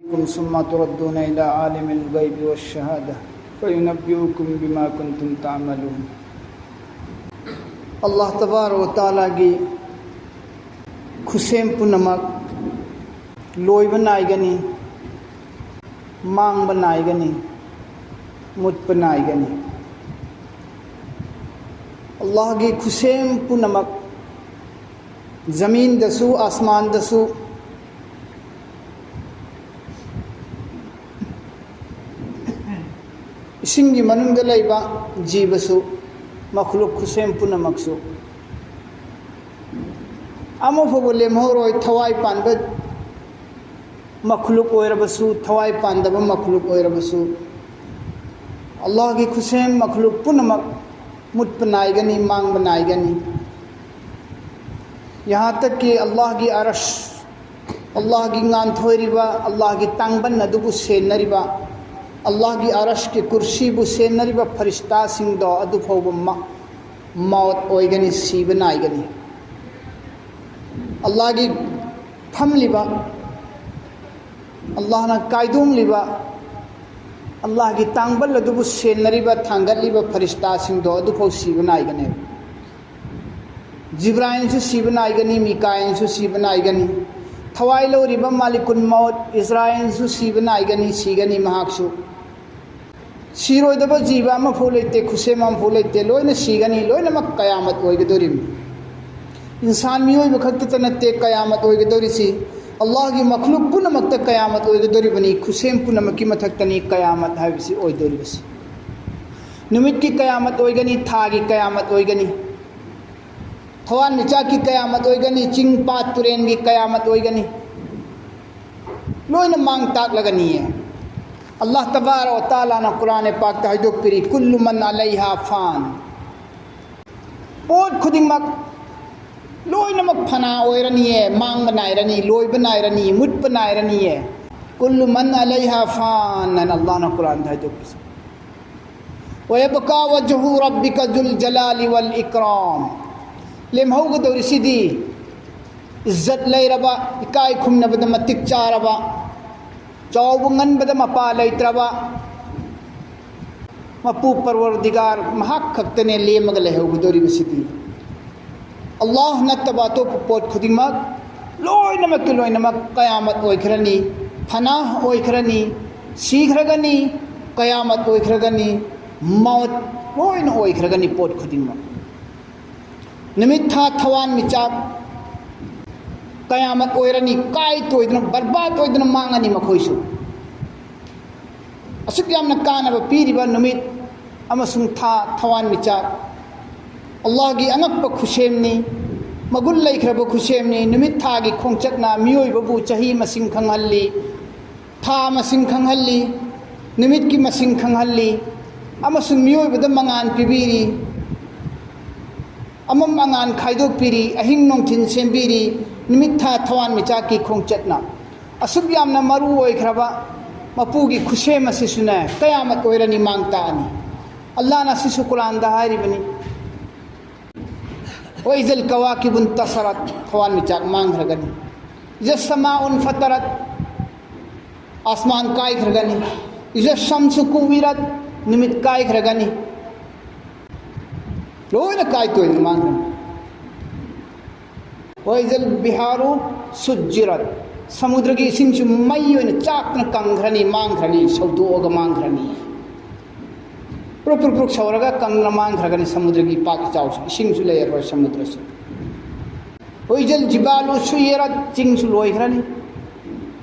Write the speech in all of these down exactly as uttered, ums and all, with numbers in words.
ثم تردون إلى عالم الغيب والشهادة فينبئكم بما كنتم تعملون. ꯑꯜꯂꯥꯍ ꯇꯕꯥꯔꯛ ꯋ ꯇꯥꯂꯥꯒꯤ ꯈꯨꯠꯁꯦꯝ ꯄꯨꯝꯅꯃꯛ ꯂꯣꯏꯕ ꯅꯥꯏꯒꯅꯤ, ꯃꯥꯡꯕ ꯅꯥꯏꯒꯅꯤ, ꯃꯨꯠꯄ ꯅꯥꯏꯒꯅꯤ꯫ ꯑꯜꯂꯥꯍꯒꯤ ꯈꯨꯠꯁꯦꯝ ꯄꯨꯝꯅꯃꯛ, ꯖꯃꯤꯟꯗꯁꯨ, ꯑꯁꯃꯥꯟꯗꯁꯨ, ꯏꯁꯤꯡꯒꯤ ꯃꯅꯨꯡꯗ ꯂꯩꯕ ꯖꯤꯕꯁꯨ, ꯃꯈꯂꯨꯛ ꯈꯨꯠꯁꯦꯝ ꯄꯨꯝꯅꯃꯛꯁꯨ, ꯑꯃ ꯐꯥꯎꯕ ꯂꯦꯝꯍꯧꯔꯣꯏ꯫ ꯊꯋꯥꯏ ꯄꯥꯟꯕ ꯃꯈꯂꯨꯛ ꯑꯣꯏꯔꯕꯁꯨ, ꯊꯋꯥꯏ ꯄꯥꯟꯗꯕ ꯃꯈꯂꯨꯛ ꯑꯣꯏꯔꯕꯁꯨ, ꯑꯜꯂꯥꯍꯒꯤ ꯈꯨꯠꯁꯦꯝ ꯃꯈꯂꯨꯛ ꯄꯨꯝꯅꯃꯛ ꯃꯨꯠꯄ ꯅꯥꯏꯒꯅꯤ, ꯃꯥꯡꯕ ꯅꯥꯏꯒꯅꯤ꯫ ꯌꯍꯥ ꯇꯛ ꯀꯤ ꯑꯜꯂꯥꯍꯒꯤ ꯑꯔꯁ, ꯑꯜꯂꯥꯍꯒꯤ ꯉꯥꯟꯊꯣꯏꯔꯤꯕ, ꯑꯜꯂꯥꯍꯒꯤ ꯇꯥꯡꯕꯟ ꯑꯗꯨꯕꯨ ꯁꯦꯟꯅꯔꯤꯕ, ꯑꯜꯂꯥꯍꯒꯤ ꯑꯔꯁꯀꯤ ꯀꯨꯔꯁꯤꯕꯨ ꯁꯦꯟꯅꯔꯤꯕ ꯐꯔꯤꯁꯇꯥꯁꯤꯡꯗꯣ ꯑꯗꯨ ꯐꯥꯎꯕ ꯃ-, ꯃꯧꯠ ꯑꯣꯏꯒꯅꯤ, ꯁꯤꯕ ꯅꯥꯏꯒꯅꯤ꯫ ꯑꯜꯂꯥꯍꯒꯤ ꯐꯝꯂꯤꯕ, ꯑꯜꯂꯥꯍꯅ ꯀꯥꯏꯗꯣꯡꯂꯤꯕ, ꯑꯜꯂꯥꯍꯒꯤ ꯇꯥꯡꯕꯜ ꯑꯗꯨꯕꯨ ꯁꯦꯟꯅꯔꯤꯕ, ꯊꯥꯡꯒꯠꯂꯤꯕ ꯐꯔꯤꯁꯇꯥꯁꯤꯡꯗꯣ ꯑꯗꯨꯐꯥꯎ ꯁꯤꯕ ꯅꯥꯏꯒꯅꯦꯕ꯫ ꯖꯤꯕ꯭ꯔꯥꯏꯜꯁꯨ ꯁꯤꯕ ꯅꯥꯏꯒꯅꯤ, ꯃꯤꯀꯥꯏꯜꯁꯨ ꯁꯤꯕ ꯅꯥꯏꯒꯅꯤ, ꯊꯋꯥꯏ ꯂꯧꯔꯤꯕ ꯃꯥꯂꯤꯀꯨꯜ ꯃꯧꯠ ꯏꯁꯔꯥꯏꯜꯁꯨ ꯁꯤꯕ ꯅꯥꯏꯒꯅꯤ, ꯁꯤꯒꯅꯤ ꯃꯍꯥꯛꯁꯨ꯫ ꯁꯤꯔꯣꯏꯗꯕ ꯖꯤꯕ ꯑꯃꯐꯥꯎ ꯂꯩꯇꯦ, ꯈꯨꯠꯁꯦꯝ ꯑꯃꯐꯥꯎ ꯂꯩꯇꯦ, ꯂꯣꯏꯅ ꯁꯤꯒꯅꯤ, ꯂꯣꯏꯅꯃꯛ ꯀꯌꯥꯃꯠ ꯑꯣꯏꯒꯗꯧꯔꯤꯕꯅꯤ꯫ ꯏꯟꯁꯥꯟ ꯃꯤꯑꯣꯏꯕ ꯈꯛꯇꯇ ꯅꯠꯇꯦ ꯀꯌꯥꯃꯠ ꯑꯣꯏꯒꯗꯧꯔꯤꯁꯤ, ꯑꯜꯂꯥꯍꯒꯤ ꯃꯈꯂꯨꯛ ꯄꯨꯝꯅꯃꯛꯇ ꯀꯌꯥꯃꯠ ꯑꯣꯏꯒꯗꯧꯔꯤꯕꯅꯤ, ꯈꯨꯠꯁꯦꯝ ꯄꯨꯝꯅꯃꯛꯀꯤ ꯃꯊꯛꯇꯅꯤ ꯀꯌꯥꯃꯠ ꯍꯥꯏꯕꯁꯤ ꯑꯣꯏꯗꯧꯔꯤꯕꯁꯤ꯫ ꯅꯨꯃꯤꯠꯀꯤ ꯀꯌꯥꯃꯠ ꯑꯣꯏꯒꯅꯤ, ꯊꯥꯒꯤ ꯀꯌꯥꯃꯠ ꯑꯣꯏꯒꯅꯤ, ꯊꯋꯥꯟꯃꯤꯆꯥꯛꯀꯤ ꯀꯌꯥꯃꯠ ꯑꯣꯏꯒꯅꯤ, ꯆꯤꯡ ꯄꯥꯠ ꯇꯨꯔꯦꯟꯒꯤ ꯀꯌꯥꯃꯠ ꯑꯣꯏꯒꯅꯤ, ꯂꯣꯏꯅ ꯃꯥꯡ ꯇꯥꯛꯂꯒꯅꯤꯌꯦ꯫ ꯑꯜꯂꯥꯍ ꯇꯕꯥꯔꯛ ꯋ ꯇꯥꯂꯥꯅ ꯀꯨꯔꯥꯟ ꯄꯥꯛꯇ ꯍꯥꯏꯗꯣꯛꯄꯤꯔꯤ, "ꯀꯨꯜꯂꯨ ꯃꯟ ꯑꯂꯩꯍꯥ ꯐꯥꯟ"꯫ ꯄꯣꯠ ꯈꯨꯗꯤꯡꯃꯛ ꯂꯣꯏꯅꯃꯛ ꯐꯅꯥ ꯑꯣꯏꯔꯅꯤꯌꯦ, ꯃꯥꯡꯕ ꯅꯥꯏꯔꯅꯤ, ꯂꯣꯏꯕ ꯅꯥꯏꯔꯅꯤ, ꯃꯨꯠꯄ ꯅꯥꯏꯔꯅꯤꯌꯦ꯫ "ꯀꯨꯜꯂꯨ ꯃꯟ ꯑꯂꯩꯍꯥ ꯐꯥꯟ" ꯍꯥꯏꯅ ꯑꯜꯂꯥꯍꯅ ꯀꯨꯔꯥꯟꯗ ꯍꯥꯏꯗꯣꯛꯄꯁꯦ꯫ "ꯋꯌꯕꯀꯥ ꯋꯖꯍꯨ ꯔꯕꯤꯀ ꯖꯨꯜ ꯖꯂꯥꯂꯤ ꯋꯜ ꯏꯀ꯭ꯔꯥꯝ"꯫ ꯂꯦꯝꯍꯧꯒꯗꯧꯔꯤꯁꯤꯗꯤ ꯏꯖꯠ ꯂꯩꯔꯕ, ꯏꯀꯥꯏ ꯈꯨꯝꯅꯕꯗ ꯃꯇꯤꯛ ꯆꯥꯔꯕ, ꯆꯥꯎꯕ ꯉꯟꯕꯗ ꯃꯄꯥ ꯂꯩꯇ꯭ꯔꯕ ꯃꯄꯨ ꯄꯔꯋꯔꯗꯤꯒꯥꯔ ꯃꯍꯥꯛ ꯈꯛꯇꯅꯦ ꯂꯦꯝꯃꯒ ꯂꯩꯍꯧꯒꯗꯧꯔꯤꯕꯁꯤꯗꯤ꯫ ꯑꯜꯂꯥꯍ ꯅꯠꯇꯕ ꯑꯇꯣꯞꯄ ꯄꯣꯠ ꯈꯨꯗꯤꯡꯃꯛ ꯂꯣꯏꯅꯃꯛꯀꯤ ꯂꯣꯏꯅꯃꯛ ꯀꯌꯥꯃꯠ ꯑꯣꯏꯈ꯭ꯔꯅꯤ, ꯐꯅꯥ ꯑꯣꯏꯈ꯭ꯔꯅꯤ, ꯁꯤꯈ꯭ꯔꯒꯅꯤ, ꯀꯌꯥꯃꯠ ꯑꯣꯏꯈ꯭ꯔꯒꯅꯤ, ꯃꯧꯠ ꯂꯣꯏꯅ ꯑꯣꯏꯈ꯭ꯔꯒꯅꯤ ꯄꯣꯠ ꯈꯨꯗꯤꯡꯃꯛ꯫ ꯅꯨꯃꯤꯠ ꯊꯥ ꯊꯋꯥꯟꯃꯤꯆꯥꯛ ꯀꯌꯥꯃꯠ ꯑꯣꯏꯔꯅꯤ, ꯀꯥꯏ ꯇꯣꯏꯗꯅ ꯕꯔꯕꯥꯗ ꯑꯣꯏꯗꯅ ꯃꯥꯡꯉꯅꯤ ꯃꯈꯣꯏꯁꯨ꯫ ꯑꯁꯨꯛ ꯌꯥꯝꯅ ꯀꯥꯟꯅꯕ ꯄꯤꯔꯤꯕ ꯅꯨꯃꯤꯠ ꯑꯃꯁꯨꯡ ꯊꯥ ꯊꯋꯥꯟꯃꯤꯆꯥꯛ ꯑꯜꯂꯥꯍꯒꯤ ꯑꯉꯛꯄ ꯈꯨꯠꯁꯦꯝꯅꯤ, ꯃꯒꯨꯟ ꯂꯩꯈ꯭ꯔꯕ ꯈꯨꯠꯁꯦꯝꯅꯤ꯫ ꯅꯨꯃꯤꯠ ꯊꯥꯒꯤ ꯈꯣꯡꯆꯠꯅ ꯃꯤꯑꯣꯏꯕꯕꯨ ꯆꯍꯤ ꯃꯁꯤꯡ ꯈꯪꯍꯜꯂꯤ, ꯊꯥ ꯃꯁꯤꯡ ꯈꯪꯍꯜꯂꯤ, ꯅꯨꯃꯤꯠꯀꯤ ꯃꯁꯤꯡ ꯈꯪꯍꯜꯂꯤ, ꯑꯃꯁꯨꯡ ꯃꯤꯑꯣꯏꯕꯗ ꯃꯉꯥꯜ ꯄꯤꯕꯤꯔꯤ, ꯑꯃꯝ ꯑꯉꯥꯟ ꯈꯥꯏꯗꯣꯛꯄꯤꯔꯤ, ꯑꯍꯤꯡ ꯅꯨꯡꯊꯤꯜ ꯁꯦꯝꯕꯤꯔꯤ꯫ ꯅꯨꯃꯤꯠ ꯊꯥ ꯊꯋꯥꯟꯃꯤꯆꯥꯛꯀꯤ ꯈꯣꯡꯆꯠꯅ ꯑꯁꯨꯛ ꯌꯥꯝꯅ ꯃꯔꯨ ꯑꯣꯏꯈ꯭ꯔꯕ ꯃꯄꯨꯒꯤ ꯈꯨꯠꯁꯦꯝ ꯑꯁꯤꯁꯨꯅꯦ ꯀꯌꯥꯃꯠ ꯑꯣꯏꯔꯅꯤ, ꯃꯥꯡ ꯇꯥꯛꯑꯅꯤ꯫ ꯑꯜꯂꯥꯍꯅ ꯑꯁꯤꯁꯨ ꯀꯨꯔꯥꯟꯗ ꯍꯥꯏꯔꯤꯕꯅꯤ, "ꯋꯥꯏꯖꯜ ꯀꯋꯥꯀꯤꯕꯨꯟ ꯇꯁꯔꯠ", ꯊꯋꯥꯟꯃꯤꯆꯥꯛ ꯃꯥꯡꯈ꯭ꯔꯒꯅꯤ꯫ "ꯏꯖ ꯁꯃꯥꯎꯟ ꯐꯇꯔꯠ", ꯑꯁꯃꯥꯟ ꯀꯥꯏꯈ꯭ꯔꯒꯅꯤ꯫ "ꯏꯖ ꯁꯝꯁꯨ ꯀꯨꯋꯤꯔꯠ", ꯅꯨꯃꯤꯠ ꯀꯥꯏꯈ꯭ꯔꯒꯅꯤ꯫ ꯂꯣꯏꯅ ꯀꯥꯏ ꯇꯣꯏꯅ ꯃꯥꯡꯈ꯭ꯔꯅꯤ꯫ "ꯋꯥꯏꯖꯜ ꯕꯤꯍꯥꯔꯨ ꯁꯨꯖꯤꯔꯠ", ꯁꯃꯨꯗ꯭ꯔꯒꯤ ꯏꯁꯤꯡꯁꯨ ꯃꯩ ꯑꯣꯏꯅ ꯆꯥꯛꯇꯅ ꯀꯪꯈ꯭ꯔꯅꯤ, ꯃꯥꯡꯈ꯭ꯔꯅꯤ, ꯁꯧꯗꯣꯛꯑꯒ ꯃꯥꯡꯈ꯭ꯔꯅꯤ꯫ ꯄ꯭ꯔꯨꯛ ꯄ꯭ꯔꯨꯛ ꯄ꯭ꯔꯨꯛ ꯁꯧꯔꯒ ꯀꯪꯅ ꯃꯥꯡꯈ꯭ꯔꯒꯅꯤ ꯁꯃꯨꯗ꯭ꯔꯒꯤ ꯏꯄꯥꯛ ꯏꯆꯥꯎꯁꯨ, ꯏꯁꯤꯡꯁꯨ ꯂꯩꯔꯔꯣꯏ ꯁꯃꯨꯗ꯭ꯔꯁꯨ꯫ "ꯋꯥꯏꯖꯜ ꯖꯤꯕꯥꯂꯨ ꯁꯨꯌꯤꯔꯠ", ꯆꯤꯡꯁꯨ ꯂꯣꯏꯈ꯭ꯔꯅꯤ꯫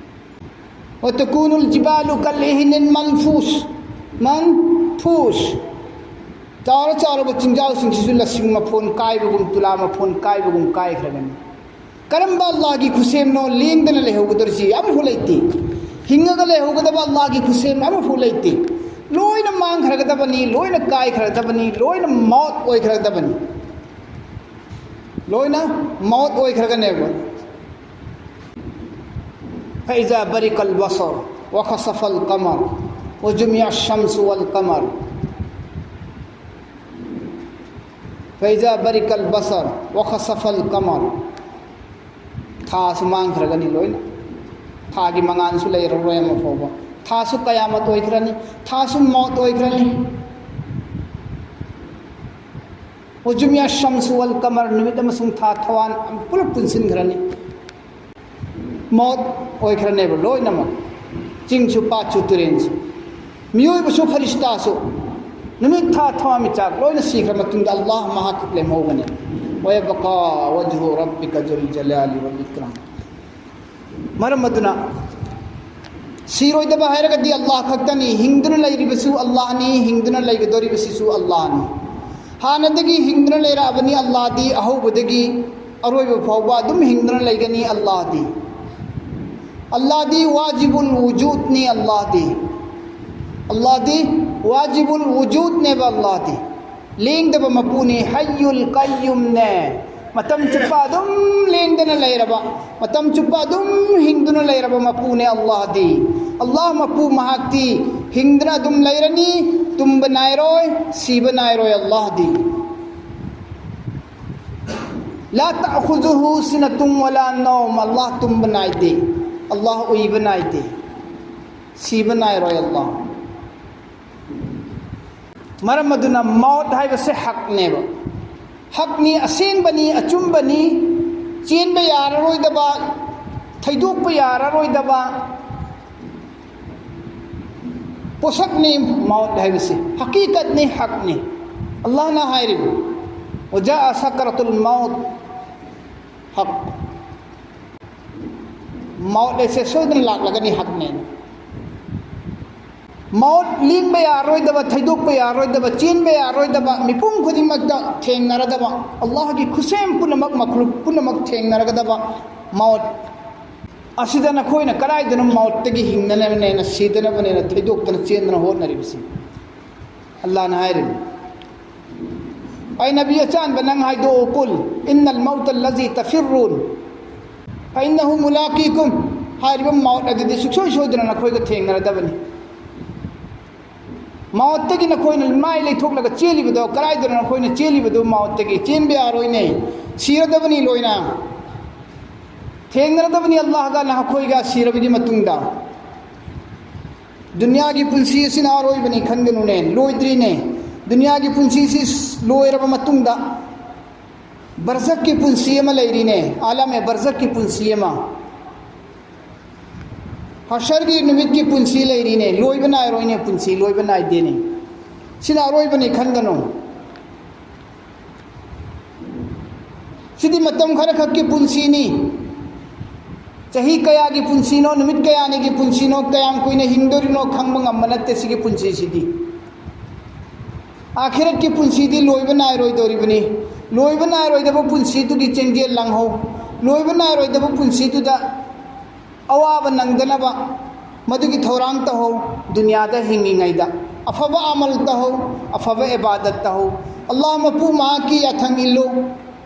"ꯋꯥꯇꯀꯨꯅꯨꯜ ꯖꯤꯕꯥꯂꯨ ꯀꯜ ꯏꯍꯤꯅꯤꯜ ꯃꯟꯐꯨꯁ", ꯃꯟꯐꯨꯁ꯫ ꯆꯥꯎꯔ ꯆꯥꯎꯔꯕ ꯆꯤꯡꯖꯥꯎꯁꯤꯡꯁꯤꯁꯨ ꯂꯁꯤꯡ ꯃꯐꯣꯟ ꯀꯥꯏꯕꯒꯨꯝ, ꯇꯨꯂꯥ ꯃꯐꯣꯟ ꯀꯥꯏꯕꯒꯨꯝ ꯀꯥꯏꯈ꯭ꯔꯒꯅꯤ꯫ ꯀꯔꯝꯕ ꯑꯜꯂꯥꯍꯒꯤ ꯈꯨꯠꯁꯦꯝꯅꯣ ꯂꯦꯡꯗꯅ ꯂꯩꯍꯧꯒꯗꯧꯔꯤꯁꯤ? ꯑꯃꯐꯥꯎ ꯂꯩꯇꯦ꯫ ꯍꯤꯡꯉꯒ ꯂꯩꯍꯧꯒꯗꯕ ꯑꯜꯂꯥꯍꯒꯤ ꯈꯨꯠꯁꯦꯝ ꯑꯃꯐꯥꯎ ꯂꯩꯇꯦ꯫ ꯂꯣꯏꯅ ꯃꯥꯡꯈ꯭ꯔꯒꯗꯕꯅꯤ, ꯂꯣꯏꯅ ꯀꯥꯏꯈ꯭ꯔꯒꯗꯕꯅꯤ, ꯂꯣꯏꯅ ꯃꯧꯠ ꯑꯣꯏꯈ꯭ꯔꯒꯗꯕꯅꯤ, ꯂꯣꯏꯅ ꯃꯧꯠ ꯑꯣꯏꯈ꯭ꯔꯒꯅꯦꯕ꯫ "فإذا برق البصر وخسف القمر وجمع الشمس والقمر". "فإذا برق البصر وخسف القمر". ꯊꯥꯁꯨ ꯃꯥꯡꯈ꯭ꯔꯒꯅꯤ ꯂꯣꯏꯅ꯫ ꯊꯥꯒꯤ ꯃꯉꯥꯜꯁꯨ ꯂꯩꯔꯔꯣꯏ ꯑꯃ ꯐꯥꯎꯕ꯫ ꯊꯥꯁꯨ ꯀꯌꯥꯃꯠ ꯑꯣꯏꯈ꯭ꯔꯅꯤ, ꯊꯥꯁꯨ ꯃꯧꯠ ꯑꯣꯏꯈ꯭ꯔꯅꯤ꯫ ꯋꯥꯖꯨꯃꯤꯌꯥ ꯁꯝꯁꯨ ꯋꯥꯜ ꯀꯃꯔ, ꯅꯨꯃꯤꯠ ꯑꯃꯁꯨꯡ ꯊꯥ ꯊꯋꯥꯟ ꯄꯨꯂꯞ ꯄꯨꯟꯁꯤꯟꯈ꯭ꯔꯅꯤ꯫ ꯃꯧꯠ ꯑꯣꯏꯈ꯭ꯔꯅꯦꯕ ꯂꯣꯏꯅꯃꯛ꯫ ꯆꯤꯡꯁꯨ, ꯄꯥꯠꯁꯨ, ꯇꯨꯔꯦꯟꯁꯨ, ꯃꯤꯑꯣꯏꯕꯁꯨ, ꯐꯔꯤꯁꯇꯥꯁꯨ, ꯅꯨꯃꯤꯠ, ꯊꯥ, ꯊꯋꯥꯟꯃꯤꯆꯥꯛ ꯂꯣꯏꯅ ꯁꯤꯈ꯭ꯔ ꯃꯇꯨꯡꯗ ꯑꯜꯂꯥꯍ ꯃꯍꯥꯛ ꯈꯛ ꯂꯦꯝꯍꯧꯒꯅꯤ꯫ "ꯋꯌꯕꯀꯥ ꯋꯖꯍꯨ ꯔꯕꯤꯀ ꯖꯨꯜ ꯖꯂꯥꯂꯤ ꯋꯜ ꯏꯀ꯭ꯔꯥꯝ"꯫ ꯃꯔꯝ ꯑꯗꯨꯅ ꯁꯤꯔꯣꯏꯗꯕ ꯍꯥꯏꯔꯒꯗꯤ ꯑꯜꯂꯥꯍ ꯈꯛꯇꯅꯤ꯫ ꯍꯤꯡꯗꯨꯅ ꯂꯩꯔꯤꯕꯁꯨ ꯑꯜꯂꯥꯍꯅꯤ, ꯍꯤꯡꯗꯨꯅ ꯂꯩꯒꯗꯧꯔꯤꯕꯁꯤꯁꯨ ꯑꯜꯂꯥꯍꯅꯤ꯫ ꯍꯥꯟꯅꯗꯒꯤ ꯍꯤꯡꯗꯨꯅ ꯂꯩꯔꯛꯑꯕꯅꯤ ꯑꯜꯂꯥꯍꯗꯤ, ꯑꯍꯧꯕꯗꯒꯤ ꯑꯔꯣꯏꯕ ꯐꯥꯎꯕ ꯑꯗꯨꯝ ꯍꯤꯡꯗꯨꯅ ꯂꯩꯒꯅꯤ ꯑꯜꯂꯥꯍꯗꯤ꯫ ꯑꯜꯂꯥꯍꯗꯤ ꯋꯥꯖꯤꯕꯨꯜ ꯋꯨꯖꯨꯗꯅꯤ ꯑꯜꯂꯥꯍꯗꯤ꯫ ꯑꯜꯂꯥꯍꯗꯤ ꯋꯥꯖꯤꯕꯨꯜ ꯋꯨꯖꯨꯗꯅꯦꯕ ꯑꯜꯂꯥꯍꯗꯤ꯫ ꯂꯦꯡꯗꯕ ꯃꯄꯨꯅꯤ, ꯍꯩꯌꯨꯜ ꯀꯩꯌꯨꯝꯅꯦ꯫ ꯃꯇꯝ ꯆꯨꯞꯄ ꯑꯗꯨꯝ ꯂꯦꯡꯗꯅ ꯂꯩꯔꯕ, ꯃꯇꯝ ꯆꯨꯞꯄ ꯑꯗꯨꯝ ꯍꯤꯡꯗꯨꯅ ꯂꯩꯔꯕ ꯃꯄꯨꯅꯦ ꯑꯜꯂꯥꯍꯗꯤ꯫ ꯑꯜꯂꯥꯍ ꯃꯄꯨ ꯃꯍꯥꯛꯇꯤ ꯍꯤꯡꯗꯨꯅ ꯑꯗꯨꯝ ꯂꯩꯔꯅꯤ, ꯇꯨꯝꯕ ꯅꯥꯏꯔꯣꯏ, ꯁꯤꯕ ꯅꯥꯏꯔꯣꯏ ꯑꯜꯂꯥꯍꯗꯤ꯫ "ꯂꯥ ꯇꯥꯈꯨꯖꯨꯍꯨ ꯁꯤꯅꯇꯨꯝ ꯋꯥꯂꯥ ꯅꯧꯝ", ꯑꯜꯂꯥꯍ ꯇꯨꯝꯕ ꯅꯥꯏꯗꯦ, ꯑꯜꯂꯥꯍ ꯎꯏꯕ ꯅꯥꯏꯗꯦ, ꯁꯤꯕ ꯅꯥꯏꯔꯣꯏ ꯑꯜꯂꯥꯍ꯫ ꯃꯔꯝ ꯑꯗꯨꯅ ꯃꯧꯠ ꯍꯥꯏꯕꯁꯦ ꯍꯛꯅꯦꯕ꯫ ꯍꯛꯅꯤ, ꯑꯁꯦꯡꯕꯅꯤ, ꯑꯆꯨꯝꯕꯅꯤ, ꯆꯦꯟꯕ ꯌꯥꯔꯔꯣꯏꯗꯕ, ꯊꯩꯗꯣꯛꯄ ꯌꯥꯔꯔꯣꯏꯗꯕ ꯄꯣꯠꯁꯛꯅꯤ ꯃꯧꯠ ꯍꯥꯏꯕꯁꯤ꯫ ꯍꯀꯤꯀꯠꯅꯤ, ꯍꯛꯅꯤ꯫ ꯑꯜꯂꯥꯍꯅ ꯍꯥꯏꯔꯤꯕ, "ꯋꯖꯥ ꯁꯀꯔꯥꯇꯨꯜ ꯃꯧꯠ", ꯍꯛ꯫ ꯃꯧꯠ ꯑꯁꯦ ꯁꯣꯏꯗꯅ ꯂꯥꯛꯂꯒꯅꯤ, ꯍꯛꯅꯦꯅ꯫ ꯃꯧꯠ ꯂꯦꯡꯕ ꯌꯥꯔꯣꯏꯗꯕ, ꯊꯩꯗꯣꯛꯄ ꯌꯥꯔꯣꯏꯗꯕ, ꯆꯦꯟꯕ ꯌꯥꯔꯣꯏꯗꯕ, ꯃꯤꯄꯨꯝ ꯈꯨꯗꯤꯡꯃꯛꯇ ꯊꯦꯡꯅꯔꯗꯕ, ꯑꯜꯂꯥꯍꯒꯤ ꯈꯨꯠꯁꯦꯝ ꯄꯨꯝꯅꯃꯛ, ꯃꯈꯂꯨꯛ ꯄꯨꯝꯅꯃꯛ ꯊꯦꯡꯅꯔꯒꯗꯕ ꯃꯧꯠ꯫ ꯑꯁꯤꯗ ꯅꯈꯣꯏꯅ ꯀꯗꯥꯏꯗꯅꯣ ꯃꯧꯠꯇꯒꯤ ꯍꯤꯡꯅꯅꯕꯅꯦꯅ, ꯁꯤꯗꯅꯕꯅꯦꯅ ꯊꯩꯗꯣꯛꯇꯅ ꯆꯦꯟꯗꯅ ꯍꯣꯠꯅꯔꯤꯕꯁꯤ? ꯑꯜꯂꯥꯍꯅ ꯍꯥꯏꯔꯤꯕꯅꯤ, "ꯑꯩ ꯅꯕꯤ ꯑꯆꯥꯟꯕ, ꯅꯪ ꯍꯥꯏꯗꯣꯛꯑꯣ, ꯀꯨꯜ ꯏꯟꯅꯜ ꯃꯧꯇ ꯂꯖꯤ ꯇꯐꯤꯔꯨꯟ ꯐꯏꯟꯅꯍꯨ ꯃꯨꯂꯥꯀꯤꯀꯨꯝ", ꯍꯥꯏꯔꯤꯕ ꯃꯧꯠ ꯑꯗꯨꯗꯤ ꯁꯨꯡꯁꯣꯏ ꯁꯣꯏꯗꯅ ꯅꯈꯣꯏꯒ ꯊꯦꯡꯅꯔꯗꯕꯅꯤ꯫ ꯃꯧꯠꯇꯒꯤ ꯅꯈꯣꯏꯅ ꯃꯥꯏ ꯂꯩꯊꯣꯛꯂꯒ ꯆꯦꯜꯂꯤꯕꯗꯣ, ꯀꯗꯥꯏꯗꯅꯣ ꯅꯈꯣꯏꯅ ꯆꯦꯜꯂꯤꯕꯗꯣ? ꯃꯧꯠꯇꯒꯤ ꯆꯦꯟꯕ ꯌꯥꯔꯣꯏꯅꯦ, ꯁꯤꯔꯗꯕꯅꯤ ꯂꯣꯏꯅ꯫ ꯊꯦꯡꯅꯔꯗꯕꯅꯤ ꯑꯜꯂꯥꯍꯒ ꯅꯈꯣꯏꯒ ꯁꯤꯔꯕꯒꯤ ꯃꯇꯨꯡꯗ꯫ ꯗꯨꯅꯤꯌꯥꯒꯤ ꯄꯨꯟꯁꯤ ꯑꯁꯤꯅ ꯑꯔꯣꯏꯕꯅꯤ ꯈꯟꯒꯅꯨꯅꯦ, ꯂꯣꯏꯗ꯭ꯔꯤꯅꯦ꯫ ꯗꯨꯅꯤꯌꯥꯒꯤ ꯄꯨꯟꯁꯤꯁꯤ ꯂꯣꯏꯔꯕ ꯃꯇꯨꯡꯗ ꯕꯔꯖꯛꯀꯤ ꯄꯨꯟꯁꯤ ꯑꯃ ꯂꯩꯔꯤꯅꯦ, ꯑꯥꯂꯝ ꯑꯦ ꯕꯔꯖꯛꯀꯤ ꯄꯨꯟꯁꯤ ꯑꯃ꯫ ꯍꯁꯔꯒꯤ ꯅꯨꯃꯤꯠꯀꯤ ꯄꯨꯟꯁꯤ ꯂꯩꯔꯤꯅꯦ, ꯂꯣꯏꯕ ꯅꯥꯏꯔꯣꯏꯅꯦ ꯄꯨꯟꯁꯤ, ꯂꯣꯏꯕ ꯅꯥꯏꯗꯦꯅꯦ꯫ ꯁꯤꯅ ꯑꯔꯣꯏꯕꯅꯤ ꯈꯟꯒꯅꯨ꯫ ꯁꯤꯗꯤ ꯃꯇꯝ ꯈꯔꯈꯛꯀꯤ ꯄꯨꯟꯁꯤꯅꯤ꯫ ꯆꯍꯤ ꯀꯌꯥꯒꯤ ꯄꯨꯟꯁꯤꯅꯣ, ꯅꯨꯃꯤꯠ ꯀꯌꯥꯅꯤꯒꯤ ꯄꯨꯟꯁꯤꯅꯣ, ꯀꯌꯥꯝ ꯀꯨꯏꯅ ꯍꯤꯡꯗꯣꯔꯤꯅꯣ ꯈꯪꯕ ꯉꯝꯕ ꯅꯠꯇꯦ ꯁꯤꯒꯤ ꯄꯨꯟꯁꯤꯁꯤꯗꯤ꯫ ꯑꯥꯈꯤꯔꯠꯀꯤ ꯄꯨꯟꯁꯤꯗꯤ ꯂꯣꯏꯕ ꯅꯥꯏꯔꯣꯏꯗꯧꯔꯤꯕꯅꯤ꯫ ꯂꯣꯏꯕ ꯅꯥꯏꯔꯣꯏꯗꯕ ꯄꯨꯟꯁꯤꯗꯨꯒꯤ ꯆꯦꯡꯖꯦꯜ ꯂꯥꯡꯍꯧ꯫ ꯂꯣꯏꯕ ꯅꯥꯏꯔꯣꯏꯗꯕ ꯄꯨꯟꯁꯤꯗꯨꯗ ꯑꯋꯥꯕ ꯅꯪꯗꯅꯕ ꯃꯗꯨꯒꯤ ꯊꯧꯔꯥꯡ ꯇꯧꯍꯧ꯫ ꯗꯨꯅꯤꯌꯥꯗ ꯍꯤꯡꯉꯤꯉꯩꯗ ꯑꯐꯕ ꯑꯃꯜ ꯇꯧꯍꯧ, ꯑꯐꯕ ꯏꯕꯥꯗꯠ ꯇꯧꯍꯧ꯫ ꯑꯜꯂꯥꯍ ꯃꯄꯨ ꯃꯍꯥꯛꯀꯤ ꯌꯥꯊꯪ ꯏꯜꯂꯨ,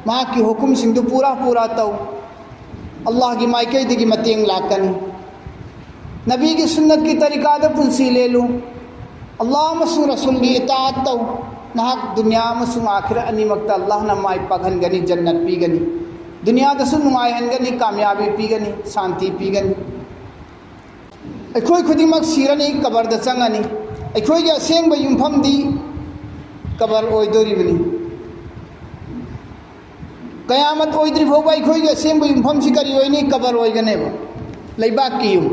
ꯃꯍꯥꯛꯀꯤ ꯍꯨꯀꯨꯝꯁꯤꯡꯗꯨ ꯄꯨꯔꯥ ꯄꯨꯔꯥ ꯇꯧ꯫ ꯑꯜꯂꯥꯍꯒꯤ ꯃꯥꯏꯀꯩꯗꯒꯤ ꯃꯇꯦꯡ ꯂꯥꯛꯀꯅꯤ꯫ ꯅꯕꯤꯒꯤ ꯁꯨꯟꯅꯠꯀꯤ ꯇꯔꯤꯀꯥꯗ ꯄꯨꯟꯁꯤ ꯂꯦꯜꯂꯨ꯫ ꯑꯜꯂꯥꯍ ꯑꯃꯁꯨꯡ ꯔꯁꯨꯜꯒꯤ ꯏꯇꯥꯑꯠ ꯇꯧ꯫ ꯅꯍꯥꯛ ꯗꯨꯅꯤꯌꯥ ꯑꯃꯁꯨꯡ ꯑꯥꯈꯤꯔꯠ ꯑꯅꯤꯃꯛꯇ ꯑꯜꯂꯥꯍꯅ ꯃꯥꯏ ꯄꯥꯛꯍꯟꯒꯅꯤ, ꯖꯟꯅꯠ ꯄꯤꯒꯅꯤ꯫ ꯗꯨꯅꯤꯌꯥꯗꯁꯨ ꯅꯨꯡꯉꯥꯏꯍꯟꯒꯅꯤ, ꯀꯥꯃꯌꯥꯕꯤ ꯄꯤꯒꯅꯤ, ꯁꯥꯟꯇꯤ ꯄꯤꯒꯅꯤ꯫ ꯑꯩꯈꯣꯏ ꯈꯨꯗꯤꯡꯃꯛ ꯁꯤꯔꯅꯤ, ꯀꯕꯔꯗ ꯆꯪꯉꯅꯤ꯫ ꯑꯩꯈꯣꯏꯒꯤ ꯑꯁꯦꯡꯕ ꯌꯨꯝꯐꯝꯗꯤ ꯀꯕꯔ ꯑꯣꯏꯗꯣꯔꯤꯕꯅꯤ꯫ ꯀꯌꯥꯃꯠ ꯑꯣꯏꯗ꯭ꯔꯤ ꯐꯥꯎꯕ ꯑꯩꯈꯣꯏꯒꯤ ꯑꯁꯦꯡꯕ ꯌꯨꯝꯐꯝꯁꯤ ꯀꯔꯤ ꯑꯣꯏꯅꯤ? ꯀꯕꯔ ꯑꯣꯏꯒꯅꯦꯕ, ꯂꯩꯕꯥꯛꯀꯤ ꯌꯨꯝ,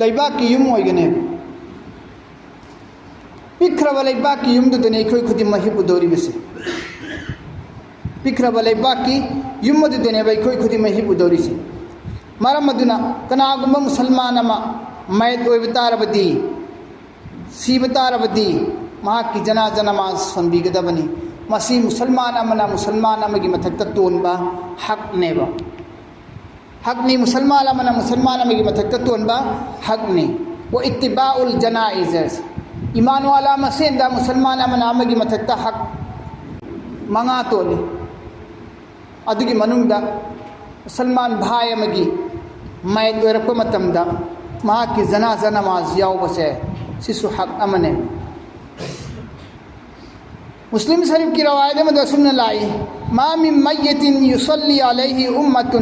ꯂꯩꯕꯥꯛꯀꯤ ꯌꯨꯝ ꯑꯣꯏꯒꯅꯦꯕ꯫ ꯄꯤꯛꯈ꯭ꯔꯕ ꯂꯩꯕꯥꯛꯀꯤ ꯌꯨꯝꯗꯨꯗꯅꯤ ꯑꯩꯈꯣꯏ ꯈꯨꯗꯤꯡꯃꯛ ꯍꯤꯞꯄꯨꯗꯧꯔꯤꯕꯁꯦ꯫ ꯄꯤꯛꯈ꯭ꯔꯕ ꯂꯩꯕꯥꯛꯀꯤ ꯌꯨꯝ ꯑꯗꯨꯗꯅꯦꯕ ꯑꯩꯈꯣꯏ ꯈꯨꯗꯤꯡꯃꯛ ꯍꯤꯞꯄꯨꯗꯧꯔꯤꯁꯦ꯫ ꯃꯔꯝ ꯑꯗꯨꯅ ꯀꯅꯥꯒꯨꯝꯕ ꯃꯨꯁꯜꯃꯥꯟ ꯑꯃ ꯃꯌꯦꯠ ꯑꯣꯏꯕ ꯇꯥꯔꯕꯗꯤ, ꯁꯤꯕ ꯇꯥꯔꯕꯗꯤ, ꯃꯍꯥꯛꯀꯤ ꯖꯅꯥꯖꯥ ꯅꯃꯥꯖ ꯁꯣꯟꯕꯤꯒꯗꯕꯅꯤ꯫ ꯃꯁꯤ ꯃꯨꯁꯜꯃꯥꯟ ꯑꯃꯅ ꯃꯨꯁꯜꯃꯥꯟ ꯑꯃꯒꯤ ꯃꯊꯛꯇ ꯇꯣꯟꯕ ꯍꯛꯅꯦꯕ꯫ ꯍꯛꯅꯤ, ꯃꯨꯁꯜꯃꯥꯟ ꯑꯃꯅ ꯃꯨꯁꯜꯃꯥꯟ ꯑꯃꯒꯤ ꯃꯊꯛꯇ ꯇꯣꯟꯕ ꯍꯛꯅꯤ꯫ ꯋꯥ ꯏꯠꯇꯤꯕꯥꯎꯜ ꯖꯅꯥꯏꯖ, ꯏꯃꯥꯟ ꯋꯥꯂꯥ ꯃꯁꯦꯟꯗ ꯃꯨꯁꯜꯃꯥꯟ ꯑꯃꯅ ꯑꯃꯒꯤ ꯃꯊꯛꯇ ꯍꯛ ꯃꯉꯥ ꯇꯣꯜꯂꯤ꯫ ꯑꯗꯨꯒꯤ ꯃꯅꯨꯡꯗ ꯃꯨꯁꯜꯃꯥꯟ ꯚꯥꯏ ꯑꯃꯒꯤ ꯃꯌꯦꯠ ꯑꯣꯏꯔꯛꯄ ꯃꯇꯝꯗ ꯃꯍꯥꯛꯀꯤ ꯖꯅꯥꯖꯥ ꯅꯃꯥꯖ ꯌꯥꯎꯕꯁꯦ, ꯁꯤꯁꯨ ꯍꯛ ꯑꯃꯅꯦ꯫ ꯃꯨꯁꯂꯤꯝ ꯁꯔꯤꯐꯀꯤ ꯔꯋꯥꯌꯠ ꯑꯃꯗ ꯑꯁꯨꯝꯅ ꯂꯥꯛꯏ: "ما من ميت يصلي عليه أمة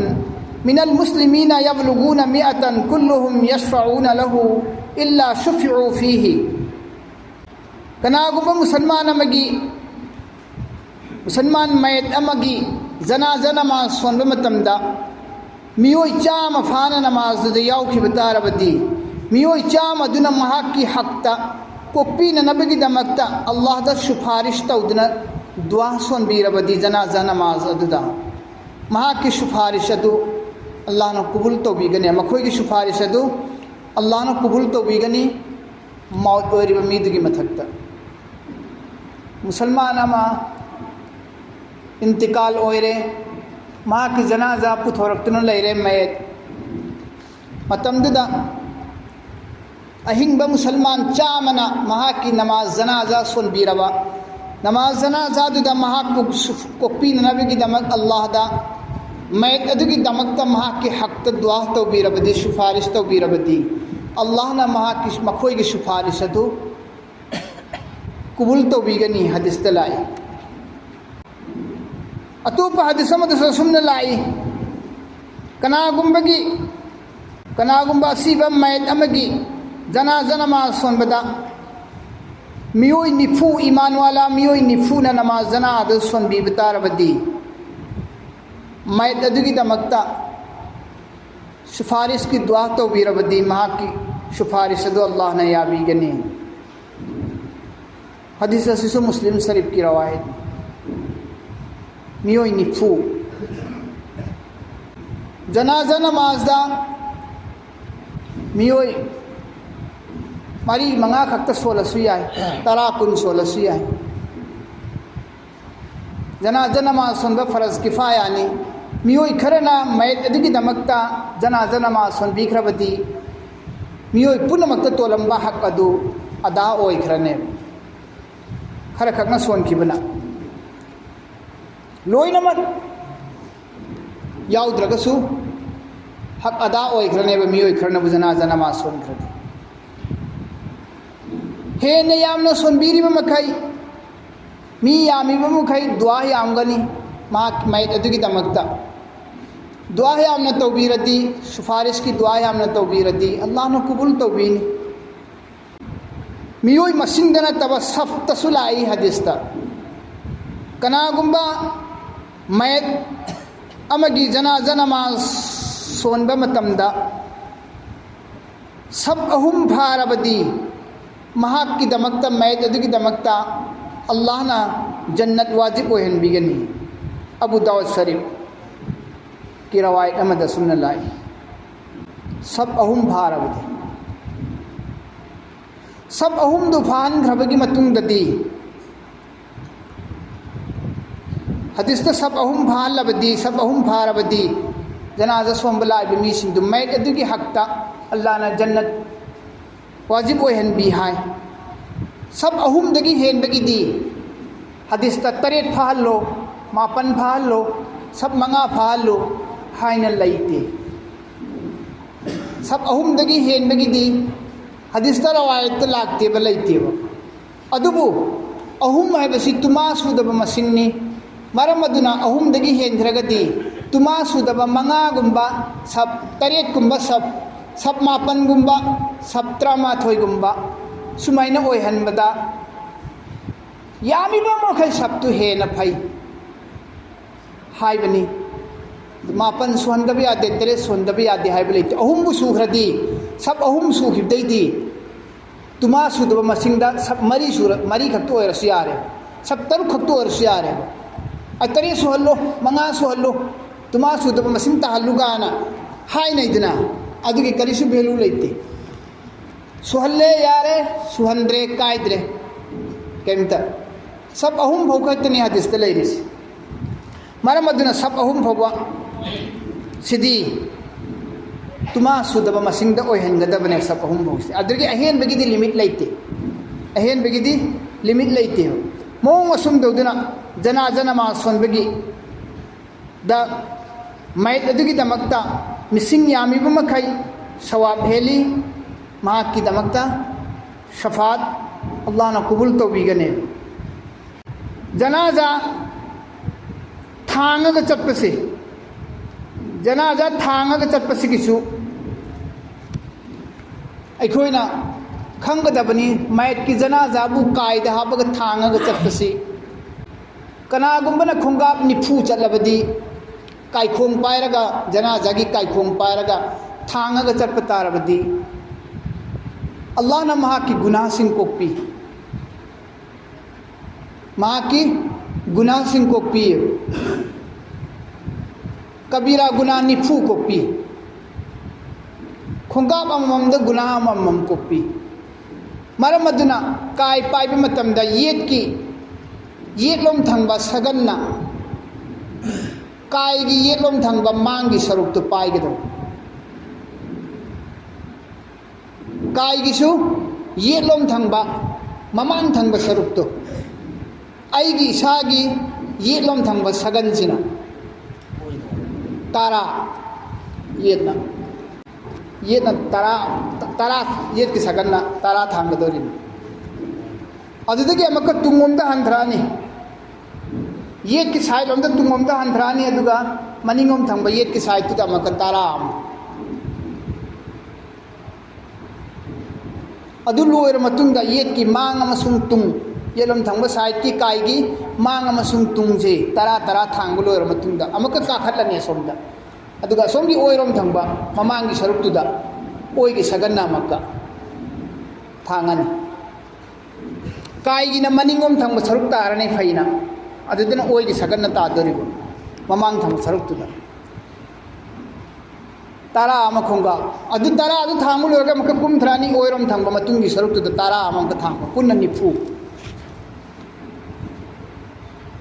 من المسلمين يبلغون مئة كلهم يشفعون له إلا شفعوا فيه." ꯀꯅꯥꯒꯨꯝꯕ ꯃꯨꯁꯜꯃꯥꯟ ꯑꯃꯒꯤ ꯃꯨꯁꯜꯃꯥꯟ ꯃꯌꯦꯠ ꯑꯃꯒꯤ ꯖꯅꯥꯖꯥ ꯅꯃꯥꯖ ꯁꯣꯟꯕ ꯃꯇꯝꯗ ꯃꯤꯑꯣꯏ ꯆꯥꯝꯃ ꯐꯥꯅ ꯅꯃꯥꯖꯗꯨꯗ ꯌꯥꯎꯈꯤꯕ ꯇꯥꯔꯕꯗꯤ, ꯃꯤꯑꯣꯏ ꯆꯥꯝꯃ ꯑꯗꯨꯅ ꯃꯍꯥꯛꯀꯤ ꯍꯛꯇ ꯀꯣꯛꯄꯤꯅꯅꯕꯒꯤꯗꯃꯛꯇ ꯑꯜꯂꯥꯍꯗ ꯁꯨꯐꯥꯔꯤꯁ ꯇꯧꯗꯨꯅ ꯗꯨꯋꯥ ꯁꯣꯟꯕꯤꯔꯕꯗꯤ ꯖꯅꯥꯖꯥ ꯅꯃꯥꯖ ꯑꯗꯨꯗ, ꯃꯍꯥꯛꯀꯤ ꯁꯨꯐꯥꯔꯤꯁ ꯑꯗꯨ ꯑꯜꯂꯥꯍꯅ ꯀꯨꯕꯨꯜ ꯇꯧꯕꯤꯒꯅꯤ꯫ ꯃꯈꯣꯏꯒꯤ ꯁꯨꯐꯥꯔꯤꯁ ꯑꯗꯨ ꯑꯜꯂꯥꯍꯅ ꯀꯨꯕꯨꯜ ꯇꯧꯕꯤꯒꯅꯤ꯫ ꯃꯧꯠ ꯑꯣꯏꯔꯤꯕ ꯃꯤꯗꯨꯒꯤ ꯃꯊꯛꯇ ꯃꯨꯁꯜꯃꯥꯟ ꯑꯃ ꯏꯟꯇꯤꯀꯥꯜ ꯑꯣꯏꯔꯦ, ꯃꯍꯥꯛꯀꯤ ꯖꯅꯥꯖꯥ ꯄꯨꯊꯣꯔꯛꯇꯨꯅ ꯂꯩꯔꯦ, ꯃꯌꯦꯠ꯫ ꯃꯇꯝꯗꯨꯗ ꯑꯍꯤꯡꯕ ꯃꯨꯁꯜꯃꯥꯟ ꯆꯥꯝꯃꯅ ꯃꯍꯥꯛꯀꯤ ꯅꯃꯥꯖ ꯖꯅꯥꯖꯥ ꯁꯣꯟꯕꯤꯔꯕ, ꯅꯃꯥꯖ ꯖꯅꯥꯖꯥꯗꯨꯗ ꯃꯍꯥꯛꯄꯨ ꯁꯨ-, ꯀꯣꯛꯄꯤꯅꯅꯕꯒꯤꯗꯃꯛ ꯑꯜꯂꯥꯍꯗ ꯃꯌꯦꯠ ꯑꯗꯨꯒꯤꯗꯃꯛꯇ ꯃꯍꯥꯛꯀꯤ ꯍꯛꯇ ꯗꯨꯋꯥ ꯇꯧꯕꯤꯔꯕꯗꯤ, ꯁꯨꯐꯥꯔꯤꯁ ꯇꯧꯕꯤꯔꯕꯗꯤ, ꯑꯜꯂꯥꯍꯅ ꯃꯍꯥꯛꯀꯤ, ꯃꯈꯣꯏꯒꯤ ꯁꯨꯐꯥꯔꯤꯁ ꯑꯗꯨ ꯀꯨꯕꯨꯜ ꯇꯧꯕꯤꯒꯅꯤ꯫ ꯍꯗꯤꯁꯇ ꯂꯥꯛꯏ꯫ ꯑꯇꯣꯞꯄ ꯍꯗꯤꯁ ꯑꯃꯗꯁꯨ ꯑꯁꯨꯝꯅ ꯂꯥꯛꯏ: ꯀꯅꯥꯒꯨꯝꯕꯒꯤ, ꯀꯅꯥꯒꯨꯝꯕ ꯑꯁꯤꯕ ꯃꯌꯦꯠ ꯑꯃꯒꯤ ꯖꯅꯥꯖꯥ ꯅꯃꯥꯖ ꯁꯣꯟꯕꯗ ꯃꯤꯑꯣꯏ ꯅꯤꯐꯨ, ꯏꯃꯥꯟ ꯋꯥꯂꯥ ꯃꯤꯑꯣꯏ ꯅꯤꯐꯨꯅ ꯅꯃꯥꯖ ꯖꯅꯥꯖꯥ ꯁꯣꯟꯕꯤꯕ ꯇꯥꯔꯕꯗꯤ, ꯃꯌꯦꯠ ꯑꯗꯨꯒꯤꯗꯃꯛꯇ ꯁꯨꯐꯥꯔꯤꯁꯀꯤ ꯗꯨꯋꯥ ꯇꯧꯕꯤꯔꯕꯗꯤ, ꯃꯍꯥꯛꯀꯤ ꯁꯨꯐꯥꯔꯤꯁ ꯑꯗꯨ ꯑꯜꯂꯥꯍꯅ ꯌꯥꯕꯤꯒꯅꯤ꯫ ꯍꯗꯤꯁ ꯑꯁꯤꯁꯨ ꯃꯨꯁꯂꯤꯝ ꯁꯔꯤꯐꯀꯤ ꯔꯋꯥꯌꯠꯅꯤ꯫ ꯃꯤꯑꯣꯏ ꯅꯤꯐꯨ꯫ ꯖꯅꯥꯖꯥ ꯅꯃꯥꯖꯗ ꯃꯤꯑꯣꯏ ꯃꯔꯤ ꯃꯉꯥ ꯈꯛꯇ ꯁꯣꯜꯂꯁꯨ ꯌꯥꯏ, ꯇꯔꯥ ꯀꯨꯟ ꯁꯣꯜꯂꯁꯨ ꯌꯥꯏ꯫ ꯖꯅꯥꯖꯥ ꯅꯃꯥꯖ ꯁꯣꯟꯕ ꯐꯔꯖ ꯀꯤꯐꯥꯌꯥꯅꯤ꯫ ꯃꯤꯑꯣꯏ ꯈꯔꯅ ꯃꯌꯦꯠ ꯑꯗꯨꯒꯤꯗꯃꯛꯇ ꯖꯅꯥꯖꯥ ꯅꯃꯥꯖ ꯁꯣꯟꯕꯤꯈ꯭ꯔꯕꯗꯤ, ꯃꯤꯑꯣꯏ ꯄꯨꯝꯅꯃꯛꯇ ꯇꯣꯜꯂꯝꯕ ꯍꯛ ꯑꯗꯨ ꯑꯗꯥ ꯑꯣꯏꯈ꯭ꯔꯅꯦꯕ꯫ ꯈꯔ ꯈꯛꯅ ꯁꯣꯟꯈꯤꯕꯅ꯫ ꯂꯣꯏꯅꯃꯛ ꯌꯥꯎꯗ꯭ꯔꯒꯁꯨ ꯍꯛ ꯑꯗꯥ ꯑꯣꯏꯈ꯭ꯔꯅꯦꯕ, ꯃꯤꯑꯣꯏ ꯈꯔꯅꯕꯨ ꯖꯅꯥꯖꯥ ꯅꯃꯥꯖ ꯁꯣꯟꯈ꯭ꯔꯗꯤ꯫ ꯍꯦꯟꯅ ꯌꯥꯝꯅ ꯁꯣꯟꯕꯤꯔꯤꯕ ꯃꯈꯩ, ꯃꯤ ꯌꯥꯝꯃꯤꯕ ꯃꯈꯩ ꯗꯨꯋꯥ ꯌꯥꯝꯒꯅꯤ꯫ ꯃꯍꯥꯛ ꯃꯌꯦꯛ ꯑꯗꯨꯒꯤꯗꯃꯛꯇ ꯗꯨꯋꯥ ꯌꯥꯝꯅ ꯇꯧꯕꯤꯔꯗꯤ, ꯁꯨꯐꯥꯔꯤꯁꯀꯤ ꯗꯨꯋꯥ ꯌꯥꯝꯅ ꯇꯧꯕꯤꯔꯗꯤ, ꯑꯜꯂꯥꯍꯅ ꯀꯨꯕꯨꯜ ꯇꯧꯕꯤꯅꯤ꯫ ꯃꯤꯑꯣꯏ ꯃꯁꯤꯡꯗ ꯅꯠꯇꯕ ꯁꯐꯇꯁꯨ ꯂꯥꯛꯏ ꯍꯗꯤꯁꯇ꯫ ꯀꯅꯥꯒꯨꯝꯕ ꯃꯌꯦꯛ ꯑꯃꯒꯤ ꯖꯅꯥꯖ ꯅꯃꯥꯖ ꯁꯣꯟꯕ ꯃꯇꯝꯗ ꯁꯞ ꯑꯍꯨꯝ ꯐꯥꯔꯕꯗꯤ ꯃꯍꯥꯛꯀꯤꯗꯃꯛꯇ, ꯃꯌꯦꯛ ꯑꯗꯨꯒꯤꯗꯃꯛꯇ ꯑꯜꯂꯥꯍꯅ ꯖꯟꯅꯠ ꯋꯥꯖꯤꯕ ꯑꯣꯏꯍꯟꯕꯤꯒꯅꯤ꯫ ꯑꯕꯨ ꯗꯥꯎꯗ ꯁꯔꯤꯐꯀꯤ ꯔꯋꯥꯌꯠ ꯑꯃꯗ ꯁꯨꯝꯅ ꯂꯥꯛꯏ, ꯁꯞ ꯑꯍꯨꯝ ꯐꯥꯔꯕꯗꯤ꯫ ꯁꯞ ꯑꯍꯨꯝꯗꯨ ꯐꯥꯍꯟꯈ꯭ꯔꯕꯒꯤ ꯃꯇꯨꯡꯗꯗꯤ, ꯍꯗꯤꯁꯇ ꯁꯞ ꯑꯍꯨꯝ ꯐꯥꯍꯜꯂꯕꯗꯤ, ꯁꯞ ꯑꯍꯨꯝ ꯐꯥꯔꯕꯗꯤ, ꯖꯅꯥꯖ ꯁꯣꯟꯕ ꯂꯥꯛꯏꯕ ꯃꯤꯁꯤꯡꯗꯨ ꯃꯌꯦꯛ ꯑꯗꯨꯒꯤ ꯍꯛꯇ ꯑꯜꯂꯥꯍꯅ ꯖꯟꯅꯠ ꯋꯥꯖꯤꯕ ꯑꯣꯏꯍꯟꯕꯤ ꯍꯥꯏ꯫ ꯁꯞ ꯑꯍꯨꯝꯗꯒꯤ ꯍꯦꯟꯕꯒꯤꯗꯤ, ꯍꯗꯤꯁꯇ ꯇꯔꯦꯠ ꯐꯥꯍꯜꯂꯣ, ꯃꯥꯄꯟ ꯐꯥꯍꯜꯂꯣ, ꯁꯞ ꯃꯉꯥ ꯐꯥꯍꯜꯂꯣ ꯍꯥꯏꯅ ꯂꯩꯇꯦ꯫ ꯁꯞ ꯑꯍꯨꯝꯗꯒꯤ ꯍꯦꯟꯕꯒꯤꯗꯤ ꯍꯗꯤꯁꯇ ꯔꯋꯥꯌꯠꯇ ꯂꯥꯛꯇꯦꯕ, ꯂꯩꯇꯦꯕ꯫ ꯑꯗꯨꯕꯨ ꯑꯍꯨꯝ ꯍꯥꯏꯕꯁꯤ ꯇꯨꯃꯥ ꯁꯨꯗꯕ ꯃꯁꯤꯡꯅꯤ꯫ ꯃꯔꯝ ꯑꯗꯨꯅ ꯑꯍꯨꯝꯗꯒꯤ ꯍꯦꯟꯈ꯭ꯔꯒꯗꯤ ꯇꯨꯃꯥ ꯁꯨꯗꯕ ꯃꯉꯥꯒꯨꯝꯕ ꯁꯞ, ꯇꯔꯦꯠꯀꯨꯝꯕ ꯁꯞ, ꯁꯞ ꯃꯥꯄꯟꯒꯨꯝꯕ, ꯁꯞ ꯇꯔꯥꯃꯥꯊꯣꯏꯒꯨꯝꯕ ꯁꯨꯃꯥꯏꯅ ꯑꯣꯏꯍꯟꯕꯗ ꯌꯥꯝꯃꯤꯕ ꯃꯈꯩ ꯁꯞꯇꯨ ꯍꯦꯟꯅ ꯐꯩ ꯍꯥꯏꯕꯅꯤ꯫ ꯃꯥꯄꯟ ꯁꯨꯍꯟꯗꯕ ꯌꯥꯗꯦ, ꯇꯔꯦꯠ ꯁꯨꯍꯟꯗꯕ ꯌꯥꯗꯦ ꯍꯥꯏꯕ ꯂꯩꯇꯦ꯫ ꯑꯍꯨꯝꯕꯨ ꯁꯨꯈ꯭ꯔꯗꯤ, ꯁꯞ ꯑꯍꯨꯝ ꯁꯨꯈꯤꯕꯗꯩꯗꯤ ꯇꯨꯃꯥ ꯁꯨꯗꯕ ꯃꯁꯤꯡꯗ ꯁꯞ ꯃꯔꯤ ꯁꯨꯔ-, ꯃꯔꯤ ꯈꯛꯇ ꯑꯣꯏꯔꯁꯨ ꯌꯥꯔꯦ, ꯁꯞ ꯇꯔꯨꯛ ꯈꯛꯇ ꯑꯣꯏꯔꯁꯨ ꯌꯥꯔꯦ꯫ ꯑ, ꯇꯔꯦꯠ ꯁꯨꯍꯜꯂꯣ, ꯃꯉꯥ ꯁꯨꯍꯜꯂꯣ, ꯇꯨꯃꯥ ꯁꯨꯗꯕ ꯃꯁꯤꯡ ꯇꯥꯍꯜꯂꯨ ꯀꯥꯏꯅ ꯍꯥꯏꯅꯩꯗꯅ, ꯑꯗꯨꯒꯤ ꯀꯔꯤꯁꯨ ꯚꯦꯂꯨ ꯂꯩꯇꯦ꯫ ꯁꯨꯍꯜꯂꯦ ꯌꯥꯔꯦ, ꯁꯨꯍꯟꯗ꯭ꯔꯦ ꯀꯥꯏꯗ꯭ꯔꯦ ꯀꯩꯝꯇ꯫ ꯁꯞ ꯑꯍꯨꯝ ꯐꯥꯎ ꯈꯛꯇꯅꯤ ꯍꯗꯤꯁꯇ ꯂꯩꯔꯤꯁꯦ꯫ ꯃꯔꯝ ꯑꯗꯨꯅ ꯁꯞ ꯑꯍꯨꯝ ꯐꯥꯎꯕ ꯁꯤꯗꯤ ꯇꯨꯃꯥ ꯁꯨꯗꯕ ꯃꯁꯤꯡꯗ ꯑꯣꯏꯍꯟꯒꯗꯕꯅꯦ, ꯁꯞ ꯑꯍꯨꯝ ꯐꯥꯎꯁꯦ꯫ ꯑꯗꯨꯗꯒꯤ ꯑꯍꯦꯟꯕꯒꯤꯗꯤ ꯂꯤꯃꯤꯠ ꯂꯩꯇꯦ, ꯑꯍꯦꯟꯕꯒꯤꯗꯤ ꯂꯤꯃꯤꯠ ꯂꯩꯇꯦꯕ꯫ ꯃꯑꯣꯡ ꯑꯁꯨꯝ ꯇꯧꯗꯨꯅ ꯖꯅꯥꯖ ꯅꯃꯥꯖ ꯁꯣꯟꯕꯒꯤ ꯗ ꯃꯌꯦꯛ ꯑꯗꯨꯒꯤꯗꯃꯛꯇ ꯃꯤꯁꯤꯡ ꯌꯥꯝꯃꯤꯕ ꯃꯈꯩ ꯁꯋꯥꯕ ꯍꯦꯜꯂꯤ, ꯃꯍꯥꯛꯀꯤꯗꯃꯛꯇ ꯁꯐꯥꯠ ꯑꯜꯂꯥꯍꯅ ꯀꯨꯕꯨꯜ ꯇꯧꯕꯤꯒꯅꯤ꯫ ꯖꯅꯥꯖꯥ ꯊꯥꯡꯉꯒ ꯆꯠꯄꯁꯦ, ꯖꯅꯥꯖꯥ ꯊꯥꯡꯉꯒ ꯆꯠꯄꯁꯤꯒꯤꯁꯨ ꯑꯩꯈꯣꯏꯅ ꯈꯪꯒꯗꯕꯅꯤ꯫ ꯃꯌꯦꯠꯀꯤ ꯖꯅꯥꯖꯥꯕꯨ ꯀꯥꯏꯗ ꯍꯥꯞꯄꯒ ꯊꯥꯡꯉꯒ ꯆꯠꯄꯁꯤ, ꯀꯅꯥꯒꯨꯝꯕꯅ ꯈꯣꯡꯀꯥꯞ ꯅꯤꯐꯨ ꯆꯠꯂꯕꯗꯤ, ꯀꯥꯏꯈꯣꯡ ꯄꯥꯏꯔꯒ, ꯖꯅꯥꯖꯥꯒꯤ ꯀꯥꯏꯈꯣꯡ ꯄꯥꯏꯔꯒ ꯊꯥꯡꯉꯒ ꯆꯠꯄ ꯇꯥꯔꯕꯗꯤ, ꯑꯜꯂꯥꯍꯅ ꯃꯍꯥꯛꯀꯤ ꯒꯨꯅꯥꯁꯤꯡ ꯀꯣꯛꯄꯤ꯫ ꯃꯍꯥꯛꯀꯤ ꯒꯨꯅꯥꯁꯤꯡ ꯀꯣꯛꯄꯤ꯫ ꯀꯕꯤꯔꯥ ꯒꯨꯅꯥ ꯅꯤꯐꯨ ꯀꯣꯛꯄꯤ꯫ ꯈꯣꯡꯀꯥꯞ ꯑꯃꯃꯝꯗ ꯒꯨꯅꯥ ꯑꯃꯃꯝ ꯀꯣꯛꯄꯤ꯫ ꯃꯔꯝ ꯑꯗꯨꯅ ꯀꯥꯏ ꯄꯥꯏꯕ ꯃꯇꯝꯗ ꯌꯦꯠꯀꯤ, ꯌꯦꯠꯂꯣꯝ ꯊꯪꯕ ꯁꯒꯟꯅ ꯀꯥꯏꯒꯤ ꯌꯦꯠꯂꯣꯝ ꯊꯪꯕ ꯃꯥꯡꯒꯤ ꯁꯔꯨꯛꯇꯨ ꯄꯥꯏꯒꯗꯧꯕ꯫ ꯀꯥꯏꯒꯤꯁꯨ ꯌꯦꯠꯂꯣꯝ ꯊꯪꯕ, ꯃꯃꯥꯡ ꯊꯪꯕ ꯁꯔꯨꯛꯇꯣ, ꯑꯩꯒꯤ ꯏꯁꯥꯒꯤ ꯌꯦꯠꯂꯣꯝ ꯊꯪꯕ ꯁꯒꯟꯁꯤꯅ ꯇꯔꯥ, ꯌꯦꯠꯅ, ꯌꯦꯠꯅ ꯇꯔꯥ, ꯇꯔꯥ, ꯌꯦꯠꯀꯤ ꯁꯒꯟꯅ ꯇꯔꯥ ꯊꯥꯡꯒꯗꯧꯔꯤꯅꯤ꯫ ꯑꯗꯨꯗꯒꯤ ꯑꯃꯨꯛꯀ ꯇꯨꯡꯂꯣꯝꯗ ꯍꯟꯊꯔꯛꯑꯅꯤ꯫ ꯌꯦꯠꯀꯤ ꯁꯥꯏꯠ ꯂꯣꯝꯗ ꯇꯨꯡꯂꯣꯝꯗ ꯍꯟꯊꯔꯛꯑꯅꯤ, ꯑꯗꯨꯒ ꯃꯅꯤꯡꯂꯣꯝ ꯊꯪꯕ ꯌꯦꯠꯀꯤ ꯁꯥꯏꯠꯇꯨꯗ ꯑꯃꯨꯛꯀ ꯇꯔꯥ ꯑꯃ꯫ ꯑꯗꯨ ꯂꯣꯏꯔ ꯃꯇꯨꯡꯗ ꯌꯦꯠꯀꯤ ꯃꯥꯡ ꯑꯃꯁꯨꯡ ꯇꯨꯡ, ꯌꯦꯠꯂꯣꯝ ꯊꯪꯕ ꯁꯥꯏꯠꯀꯤ ꯀꯥꯏꯒꯤ ꯃꯥꯡ ꯑꯃꯁꯨꯡ ꯇꯨꯡꯁꯦ ꯇꯔꯥ ꯇꯔꯥ ꯊꯥꯡꯕ ꯂꯣꯏꯔ ꯃꯇꯨꯡꯗ ꯑꯃꯨꯛꯀ ꯀꯥꯈꯠꯂꯅꯤ ꯑꯁꯣꯝꯗ꯫ ꯑꯗꯨꯒ ꯑꯁꯣꯝꯒꯤ ꯑꯣꯏꯔꯣꯝ ꯊꯪꯕ ꯃꯃꯥꯡꯒꯤ ꯁꯔꯨꯛꯇꯨꯗ ꯑꯣꯏꯒꯤ ꯁꯒꯟꯅ ꯑꯃꯨꯛꯀ ꯊꯥꯡꯉꯅꯤ꯫ ꯀꯥꯏꯒꯤꯅ ꯃꯅꯤꯡꯂꯣꯝ ꯊꯪꯕ ꯁꯔꯨꯛ ꯇꯥꯔꯅꯤ ꯐꯩꯅ, ꯑꯗꯨꯗꯅ ꯑꯣꯏꯒꯤ ꯁꯒꯟꯅ ꯇꯥꯗꯣꯔꯤꯕ ꯃꯃꯥꯡ ꯊꯪꯕ ꯁꯔꯨꯛꯇꯨꯗ꯫ ꯇꯔꯥ ꯑꯃ ꯈꯣꯡꯒꯥꯎ꯫ ꯑꯗꯨ ꯇꯔꯥ ꯑꯗꯨ ꯊꯥꯡꯕ ꯂꯣꯏꯔꯒ ꯑꯃꯨꯛꯀ ꯀꯨꯝꯊꯔꯛꯑꯅꯤ, ꯑꯣꯏꯔꯣꯝ ꯊꯪꯕ ꯃꯇꯨꯡꯒꯤ ꯁꯔꯨꯛꯇꯨꯗ ꯇꯔꯥ ꯑꯃ ꯑꯃꯨꯛꯀ ꯊꯥꯡꯕ, ꯄꯨꯟꯅ ꯅꯤꯐꯨ꯫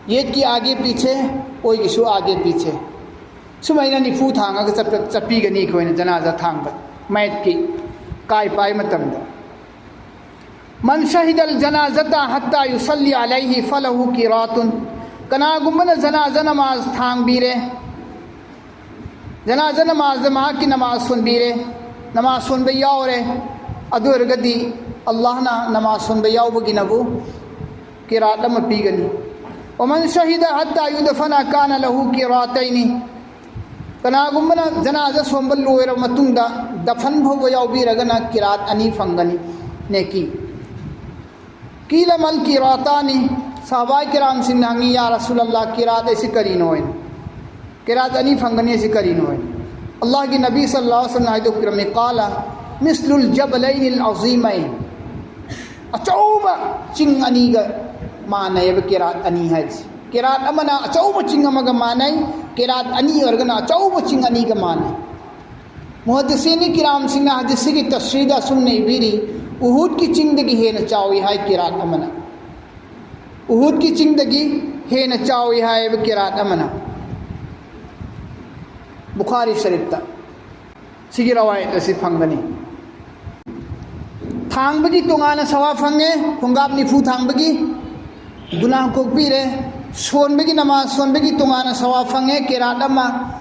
ꯌꯦꯠꯀꯤ ꯑꯥꯒꯦ ꯄꯤꯁꯦ, ꯑꯣꯏꯒꯤꯁꯨ ꯑꯥꯒꯦ ꯄꯤꯁꯦ꯫ ꯁꯨꯃꯥꯏꯅ ꯅꯤꯐꯨ ꯊꯥꯡꯉꯒ ꯆꯠꯄ-, ꯆꯠꯄꯤꯒꯅꯤ ꯑꯩꯈꯣꯏꯅ ꯖꯅꯥꯖꯥ ꯊꯥꯡꯕ, ꯃꯌꯦꯠꯀꯤ ꯀꯥꯏ ꯄꯥꯏ ꯃꯇꯝꯗ꯫ "ꯃꯟ ꯁꯍꯤꯗꯜ ꯖꯅꯥꯖꯥꯇ ꯍꯠꯇꯥ ꯌꯨꯁꯜꯂꯤ ꯑꯂꯩꯍꯤ ꯐꯂꯍꯨ ꯀꯤꯔꯥꯇꯨꯟ"꯫ ꯀꯅꯥꯒꯨꯝꯕꯅ ꯖꯅꯥꯖꯥ ꯅꯃꯥꯖ ꯊꯥꯡꯕꯤꯔꯦ, ꯖꯅꯥꯖꯥ ꯅꯃꯥꯖꯗ ꯃꯍꯥꯛꯀꯤ ꯅꯃꯥꯖ ꯁꯣꯟꯕꯤꯔꯦ, ꯅꯃꯥꯖ ꯁꯣꯟꯕ ꯌꯥꯎꯔꯦ, ꯑꯗꯨ ꯑꯣꯏꯔꯒꯗꯤ ꯑꯜꯂꯥꯍꯅ ꯅꯃꯥꯖ ꯁꯣꯟꯕ ꯌꯥꯎꯕꯒꯤꯅꯕꯨ ꯀꯤꯔꯥꯠ ꯑꯃ ꯄꯤꯒꯅꯤ꯫ ومن شهد حتى يدفن كان له قيراطين. ꯀꯅꯥꯒꯨꯝꯕꯅ ꯖꯅꯥꯖꯥ ꯁꯣꯟꯕ ꯂꯣꯏꯔꯕ ꯃꯇꯨꯡꯗ ꯗꯐꯟ ꯐꯥꯎꯕ ꯌꯥꯎꯕꯤꯔꯒꯅ ꯀꯤꯔꯥꯠ ꯑꯅꯤ ꯐꯪꯒꯅꯤ, ꯅꯦꯀꯤ꯫ قيل ما القيراطان؟ ꯁꯍꯥꯕꯥꯏ ꯀꯤꯔꯥꯝꯁꯤꯡꯅ ꯍꯪꯉꯤ, "ꯌꯥ ꯔꯁꯨꯂꯜꯂꯥꯍ, ꯀꯤꯔꯥꯠ ꯑꯁꯤ ꯀꯔꯤꯅꯣ?" ꯍꯥꯏꯅ꯫ "ꯀꯤꯔꯥꯠ ꯑꯅꯤ ꯐꯪꯒꯅꯤ ꯑꯁꯤ ꯀꯔꯤꯅꯣ?" ꯍꯥꯏꯅ꯫ ꯑꯜꯂꯥꯍꯒꯤ ꯅꯕꯤ ꯁꯜꯂꯜꯂꯥꯍꯨ ꯑꯂꯩꯍꯤ ꯋꯁꯜꯂꯝꯅ ꯍꯥꯏꯗꯣꯛꯄꯤꯔꯝꯃꯤ, "قال مثل الجبلين العظيمين." ꯑꯆꯧꯕ ꯆꯤꯡ ꯑꯅꯤꯒ ꯃꯥꯟꯅꯩꯑꯕ ꯀꯤꯔꯥꯠ ꯑꯅꯤ ꯍꯥꯏꯔꯤꯁꯦ꯫ ꯀꯤꯔꯥꯠ ꯑꯃꯅ ꯑꯆꯧꯕ ꯆꯤꯡ ꯑꯃꯒ ꯃꯥꯟꯅꯩ, ꯀꯤꯔꯥꯠ ꯑꯅꯤ ꯑꯣꯏꯔꯒꯅ ꯑꯆꯧꯕ ꯆꯤꯡ ꯑꯅꯤꯒ ꯃꯥꯟꯅꯩ꯫ ꯃꯨꯍꯗꯤꯁꯤꯅꯤ ꯀꯤꯔꯥꯝꯁꯤꯡꯅ ꯍꯗꯤꯁꯁꯤꯒꯤ ꯇꯐꯁꯤꯔꯗ ꯑꯁꯨꯝꯅ ꯏꯕꯤꯔꯤ, "ꯎꯍꯨꯗꯀꯤ ꯆꯤꯡꯗꯒꯤ ꯍꯦꯟꯅ ꯆꯥꯎꯏ" ꯍꯥꯏ ꯀꯤꯔꯥꯠ ꯑꯃꯅ꯫ "ꯎꯍꯨꯗꯀꯤ ꯆꯤꯡꯗꯒꯤ ꯍꯦꯟꯅ ꯆꯥꯎꯏ" ꯍꯥꯏꯌꯦꯕ ꯀꯤꯔꯥꯠ ꯑꯃꯅ꯫ ꯕꯨꯈꯥꯔꯤ ꯁꯔꯤꯐꯇ ꯁꯤꯒꯤ ꯔꯋꯥꯌꯠ ꯑꯁꯤ ꯐꯪꯒꯅꯤ꯫ ꯊꯥꯡꯕꯒꯤ ꯇꯣꯉꯥꯟꯅ ꯁꯋꯥ ꯐꯪꯉꯦ, ꯈꯣꯡꯒꯥꯞ ꯅꯤꯐꯨ ꯊꯥꯡꯕꯒꯤ ꯒꯨꯅꯥꯍ ꯀꯣꯛꯄꯤꯔꯦ꯫ ꯁꯣꯟꯕꯒꯤ, ꯅꯃꯥꯖ ꯁꯣꯟꯕꯒꯤ ꯇꯣꯉꯥꯟꯅ ꯁꯋꯥ ꯐꯪꯉꯦ, ꯀꯤꯔꯥꯠ ꯑꯃ꯫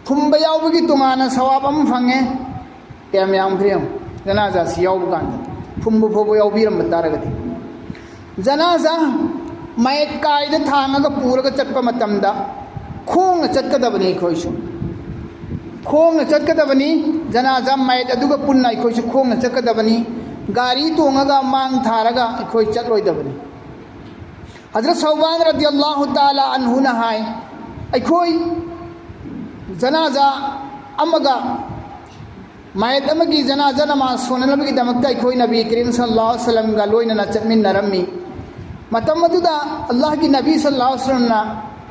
ꯐꯨꯝꯕ ꯌꯥꯎꯕꯒꯤ ꯇꯣꯉꯥꯟꯅ ꯁꯋꯥꯕ ꯑꯃ ꯐꯪꯉꯦ꯫ ꯀꯌꯥꯝ ꯌꯥꯝꯈ꯭ꯔꯦ ꯌꯦꯡꯉꯨ, ꯖꯅꯥꯖꯥꯁꯤ ꯌꯥꯎꯕ ꯀꯥꯟꯗ꯫ ꯐꯨꯝꯕ ꯐꯥꯎꯕ ꯌꯥꯎꯕꯤꯔꯝꯕ ꯇꯥꯔꯒꯗꯤ꯫ ꯖꯅꯥꯖꯥ ꯃꯌꯦꯠ ꯀꯥꯏꯗ ꯊꯥꯡꯉꯒ ꯄꯨꯔꯒ ꯆꯠꯄ ꯃꯇꯝꯗ ꯈꯣꯡꯅ ꯆꯠꯀꯗꯕꯅꯤ ꯑꯩꯈꯣꯏꯁꯨ꯫ ꯈꯣꯡꯅ ꯆꯠꯀꯗꯕꯅꯤ꯫ ꯖꯅꯥꯖꯥ ꯃꯌꯦꯠ ꯑꯗꯨꯒ ꯄꯨꯟꯅ ꯑꯩꯈꯣꯏꯁꯨ ꯈꯣꯡꯅ ꯆꯠꯀꯗꯕꯅꯤ꯫ ꯒꯥꯔꯤ ꯇꯣꯡꯉꯒ ꯃꯥꯡ ꯊꯥꯔꯒ ꯑꯩꯈꯣꯏ ꯆꯠꯂꯣꯏꯗꯕꯅꯤ꯫ ꯍꯖꯔꯠ ꯁꯧꯕꯥꯟ ꯔꯗꯤꯌꯜꯂꯥꯍꯨ ꯇꯥꯂꯥ ꯑꯟꯍꯨꯅ ꯍꯥꯏ, ꯑꯩꯈꯣꯏ ꯖꯅꯥꯖꯥ ꯑꯃꯒ ꯃꯌꯦꯠ ꯑꯃꯒꯤ ꯖꯅꯥꯖꯥ ꯅꯃꯥꯖ ꯁꯣꯟꯅꯅꯕꯒꯤꯗꯃꯛꯇ ꯑꯩꯈꯣꯏ ꯅꯕꯤ ꯀꯔꯤꯝ ꯁꯜꯂꯜꯂꯥꯍꯨ ꯑꯂꯩꯍꯤ ꯋꯁꯜꯂꯝꯒ ꯂꯣꯏꯅꯅ ꯆꯠꯃꯤꯟꯅꯔꯝꯃꯤ꯫ ꯃꯇꯝ ꯑꯗꯨꯗ ꯑꯜꯂꯥꯍꯒꯤ ꯅꯕꯤ ꯁꯜꯂꯜꯂꯥꯍꯨ ꯑꯂꯩꯍꯤ ꯋꯁꯜꯂꯝꯅ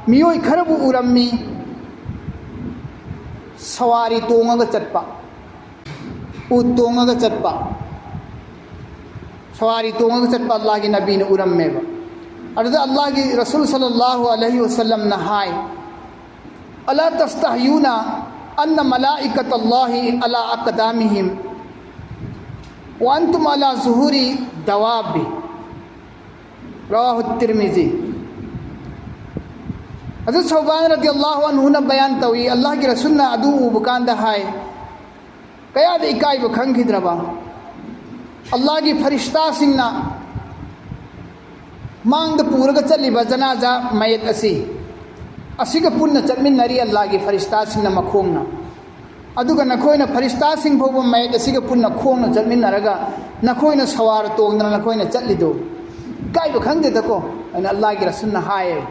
ꯃꯤꯑꯣꯏ ꯈꯔꯕꯨ ꯎꯔꯝꯃꯤ, ꯁꯋꯥꯔꯤ ꯇꯣꯡꯉꯒ ꯆꯠꯄ, ꯎꯠ ꯇꯣꯡꯉꯒ ꯆꯠꯄ, ꯁꯋꯥꯔꯤ ꯇꯣꯡꯉꯒ ꯆꯠꯄ ꯑꯜꯂꯥꯍꯒꯤ ꯅꯕꯤꯅ ꯎꯔꯝꯃꯦꯕ꯫ ꯑꯗꯨꯗ ꯑꯜꯂꯥꯍꯒꯤ ꯔꯁꯨꯜ ꯁꯜꯂꯜꯂꯥꯍꯨ ꯑꯂꯩꯍꯤ ꯋꯁꯜꯂꯝꯅ ꯍꯥꯏ, "ألا تستحيون أن ملائكة الله على أقدامهم وأنتم على ظهور الدواب؟" رواه الترمذي. ꯍꯖꯔꯠ ꯁꯧꯕꯥꯟ ꯔꯗꯤꯌꯜꯂꯥꯍꯨ ꯑꯟꯍꯨꯅ ꯕꯌꯥꯟ ꯇꯧꯏ, ꯑꯜꯂꯥꯍꯒꯤ ꯔꯁꯨꯜꯅ ꯑꯗꯨ ꯎꯕ ꯀꯥꯟꯗ ꯍꯥꯏ, ꯀꯌꯥꯗ ꯏꯀꯥꯏꯕ ꯈꯪꯈꯤꯗ꯭ꯔꯕ? ꯑꯜꯂꯥꯍꯒꯤ ꯐꯔꯤꯁꯇꯥꯁꯤꯡꯅ ꯃꯥꯡꯗ ꯄꯨꯔꯒ ꯆꯠꯂꯤꯕ ꯖꯅꯥꯖꯥ ꯃꯌꯦꯠ ꯑꯁꯤ, ꯑꯁꯤꯒ ꯄꯨꯟꯅ ꯆꯠꯃꯤꯟꯅꯔꯤ ꯑꯜꯂꯥꯒꯤ ꯐꯔꯤꯁꯇꯥꯁꯤꯡꯅ ꯃꯈꯣꯡꯅ꯫ ꯑꯗꯨꯒ ꯅꯈꯣꯏꯅ ꯐꯔꯤꯁꯇꯥꯁꯤꯡ ꯐꯥꯎꯕ ꯃꯌꯦꯛ ꯑꯁꯤꯒ ꯄꯨꯟꯅ ꯈꯣꯡꯅ ꯆꯠꯃꯤꯟꯅꯔꯒ ꯅꯈꯣꯏꯅ ꯁꯋꯥꯔ ꯇꯣꯡꯗꯅ ꯅꯈꯣꯏꯅ ꯆꯠꯂꯤꯗꯣ ꯏꯀꯥꯏꯕ ꯈꯪꯗꯦꯗꯀꯣ? ꯑꯩꯅ ꯑꯜꯂꯥꯍꯒꯤ ꯔꯁꯨꯜꯅ ꯍꯥꯏꯌꯦ,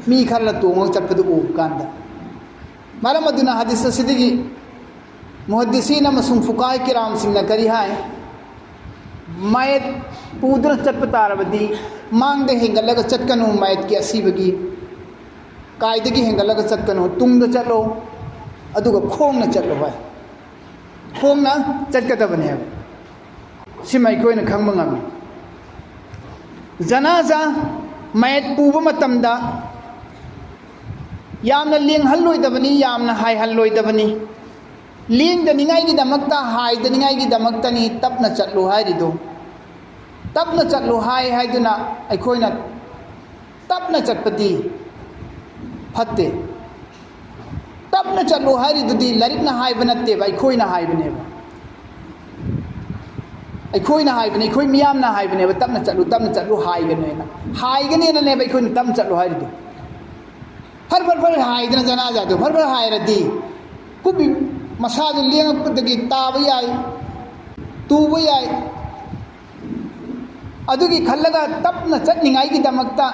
ꯃꯤ ꯈꯔꯅ ꯇꯣꯡꯉꯒ ꯆꯠꯄꯗꯨ ꯎꯕ ꯀꯥꯟꯗ꯫ ꯃꯔꯝ ꯑꯗꯨꯅ ꯍꯗꯤꯁ ꯑꯁꯤꯗꯒꯤ ꯃꯨꯍꯗꯤꯁꯤꯟ ꯑꯃꯁꯨꯡ ꯐꯨꯀꯥꯍ ꯀꯤꯔꯥꯝꯁꯤꯡꯅ ꯀꯔꯤ ꯍꯥꯏ? ꯃꯌꯦꯛ ꯄꯨꯗꯨꯅ ꯆꯠꯄ ꯇꯥꯔꯕꯗꯤ ꯃꯥꯡꯗ ꯍꯦꯟꯒꯠꯂꯒ ꯆꯠꯀꯅꯨ, ꯃꯌꯦꯛꯀꯤ ꯑꯁꯤꯕꯒꯤ ꯀꯥꯏꯗꯒꯤ ꯍꯦꯟꯒꯠꯂꯒ ꯆꯠꯀꯅꯨ, ꯇꯨꯡꯗ ꯆꯠꯂꯣ, ꯑꯗꯨꯒ ꯈꯣꯡꯅ ꯆꯠꯂꯣ ꯍꯥꯏ꯫ ꯈꯣꯡꯅ ꯆꯠꯀꯗꯕꯅꯦꯕ꯫ ꯁꯤꯃ ꯑꯩꯈꯣꯏꯅ ꯈꯪꯕ ꯉꯝꯃꯤ꯫ ꯖꯅꯥꯖꯥ ꯃꯌꯦꯛ ꯄꯨꯕ ꯃꯇꯝꯗ ꯌꯥꯝꯅ ꯂꯦꯡꯍꯜꯂꯣꯏꯗꯕꯅꯤ, ꯌꯥꯝꯅ ꯍꯥꯏꯍꯜꯂꯣꯏꯗꯕꯅꯤ꯫ ꯂꯦꯡꯗꯅꯤꯡꯉꯥꯏꯒꯤꯗꯃꯛꯇ, ꯍꯥꯏꯗꯅꯤꯡꯉꯥꯏꯒꯤꯗꯃꯛꯇꯅꯤ ꯇꯞꯅ ꯆꯠꯂꯨ ꯍꯥꯏꯔꯤꯗꯣ꯫ ꯇꯞꯅ ꯆꯠꯂꯨ ꯍꯥꯏ ꯍꯥꯏꯗꯨꯅ ꯑꯩꯈꯣꯏꯅ ꯇꯞꯅ ꯆꯠꯄꯗꯤ ꯐꯠꯇꯦ꯫ ꯇꯞꯅ ꯆꯠꯂꯨ ꯍꯥꯏꯔꯤꯗꯨꯗꯤ ꯂꯥꯏꯔꯤꯛꯅ ꯍꯥꯏꯕ ꯅꯠꯇꯦꯕ, ꯑꯩꯈꯣꯏꯅ ꯍꯥꯏꯕꯅꯦꯕ꯫ ꯑꯩꯈꯣꯏꯅ ꯍꯥꯏꯕꯅꯦ, ꯑꯩꯈꯣꯏ ꯃꯤꯌꯥꯝꯅ ꯍꯥꯏꯕꯅꯦꯕ, "ꯇꯞꯅ ꯆꯠꯂꯨ, ꯇꯞꯅ ꯆꯠꯂꯨ" ꯍꯥꯏꯒꯅꯦꯅ꯫ ꯍꯥꯏꯒꯅꯦꯅꯅꯦꯕ ꯑꯩꯈꯣꯏꯅ ꯇꯞꯅ ꯆꯠꯂꯨ ꯍꯥꯏꯔꯤꯗꯣ꯫ ꯐꯔ ꯐꯔ ꯐꯔ ꯍꯥꯏꯗꯅ ꯖꯅꯥꯖꯥꯗꯣ ꯐꯔ ꯐꯔ ꯍꯥꯏꯔꯗꯤ ꯀꯨꯞꯄꯤ ꯃꯁꯥꯗꯨ ꯂꯦꯡꯉꯛꯄꯗꯒꯤ ꯇꯥꯕ ꯌꯥꯏ, ꯇꯨꯕ ꯌꯥꯏ꯫ ꯑꯗꯨꯒꯤ ꯈꯜꯂꯒ ꯇꯞꯅ ꯆꯠꯅꯤꯡꯉꯥꯏꯒꯤꯗꯃꯛꯇ,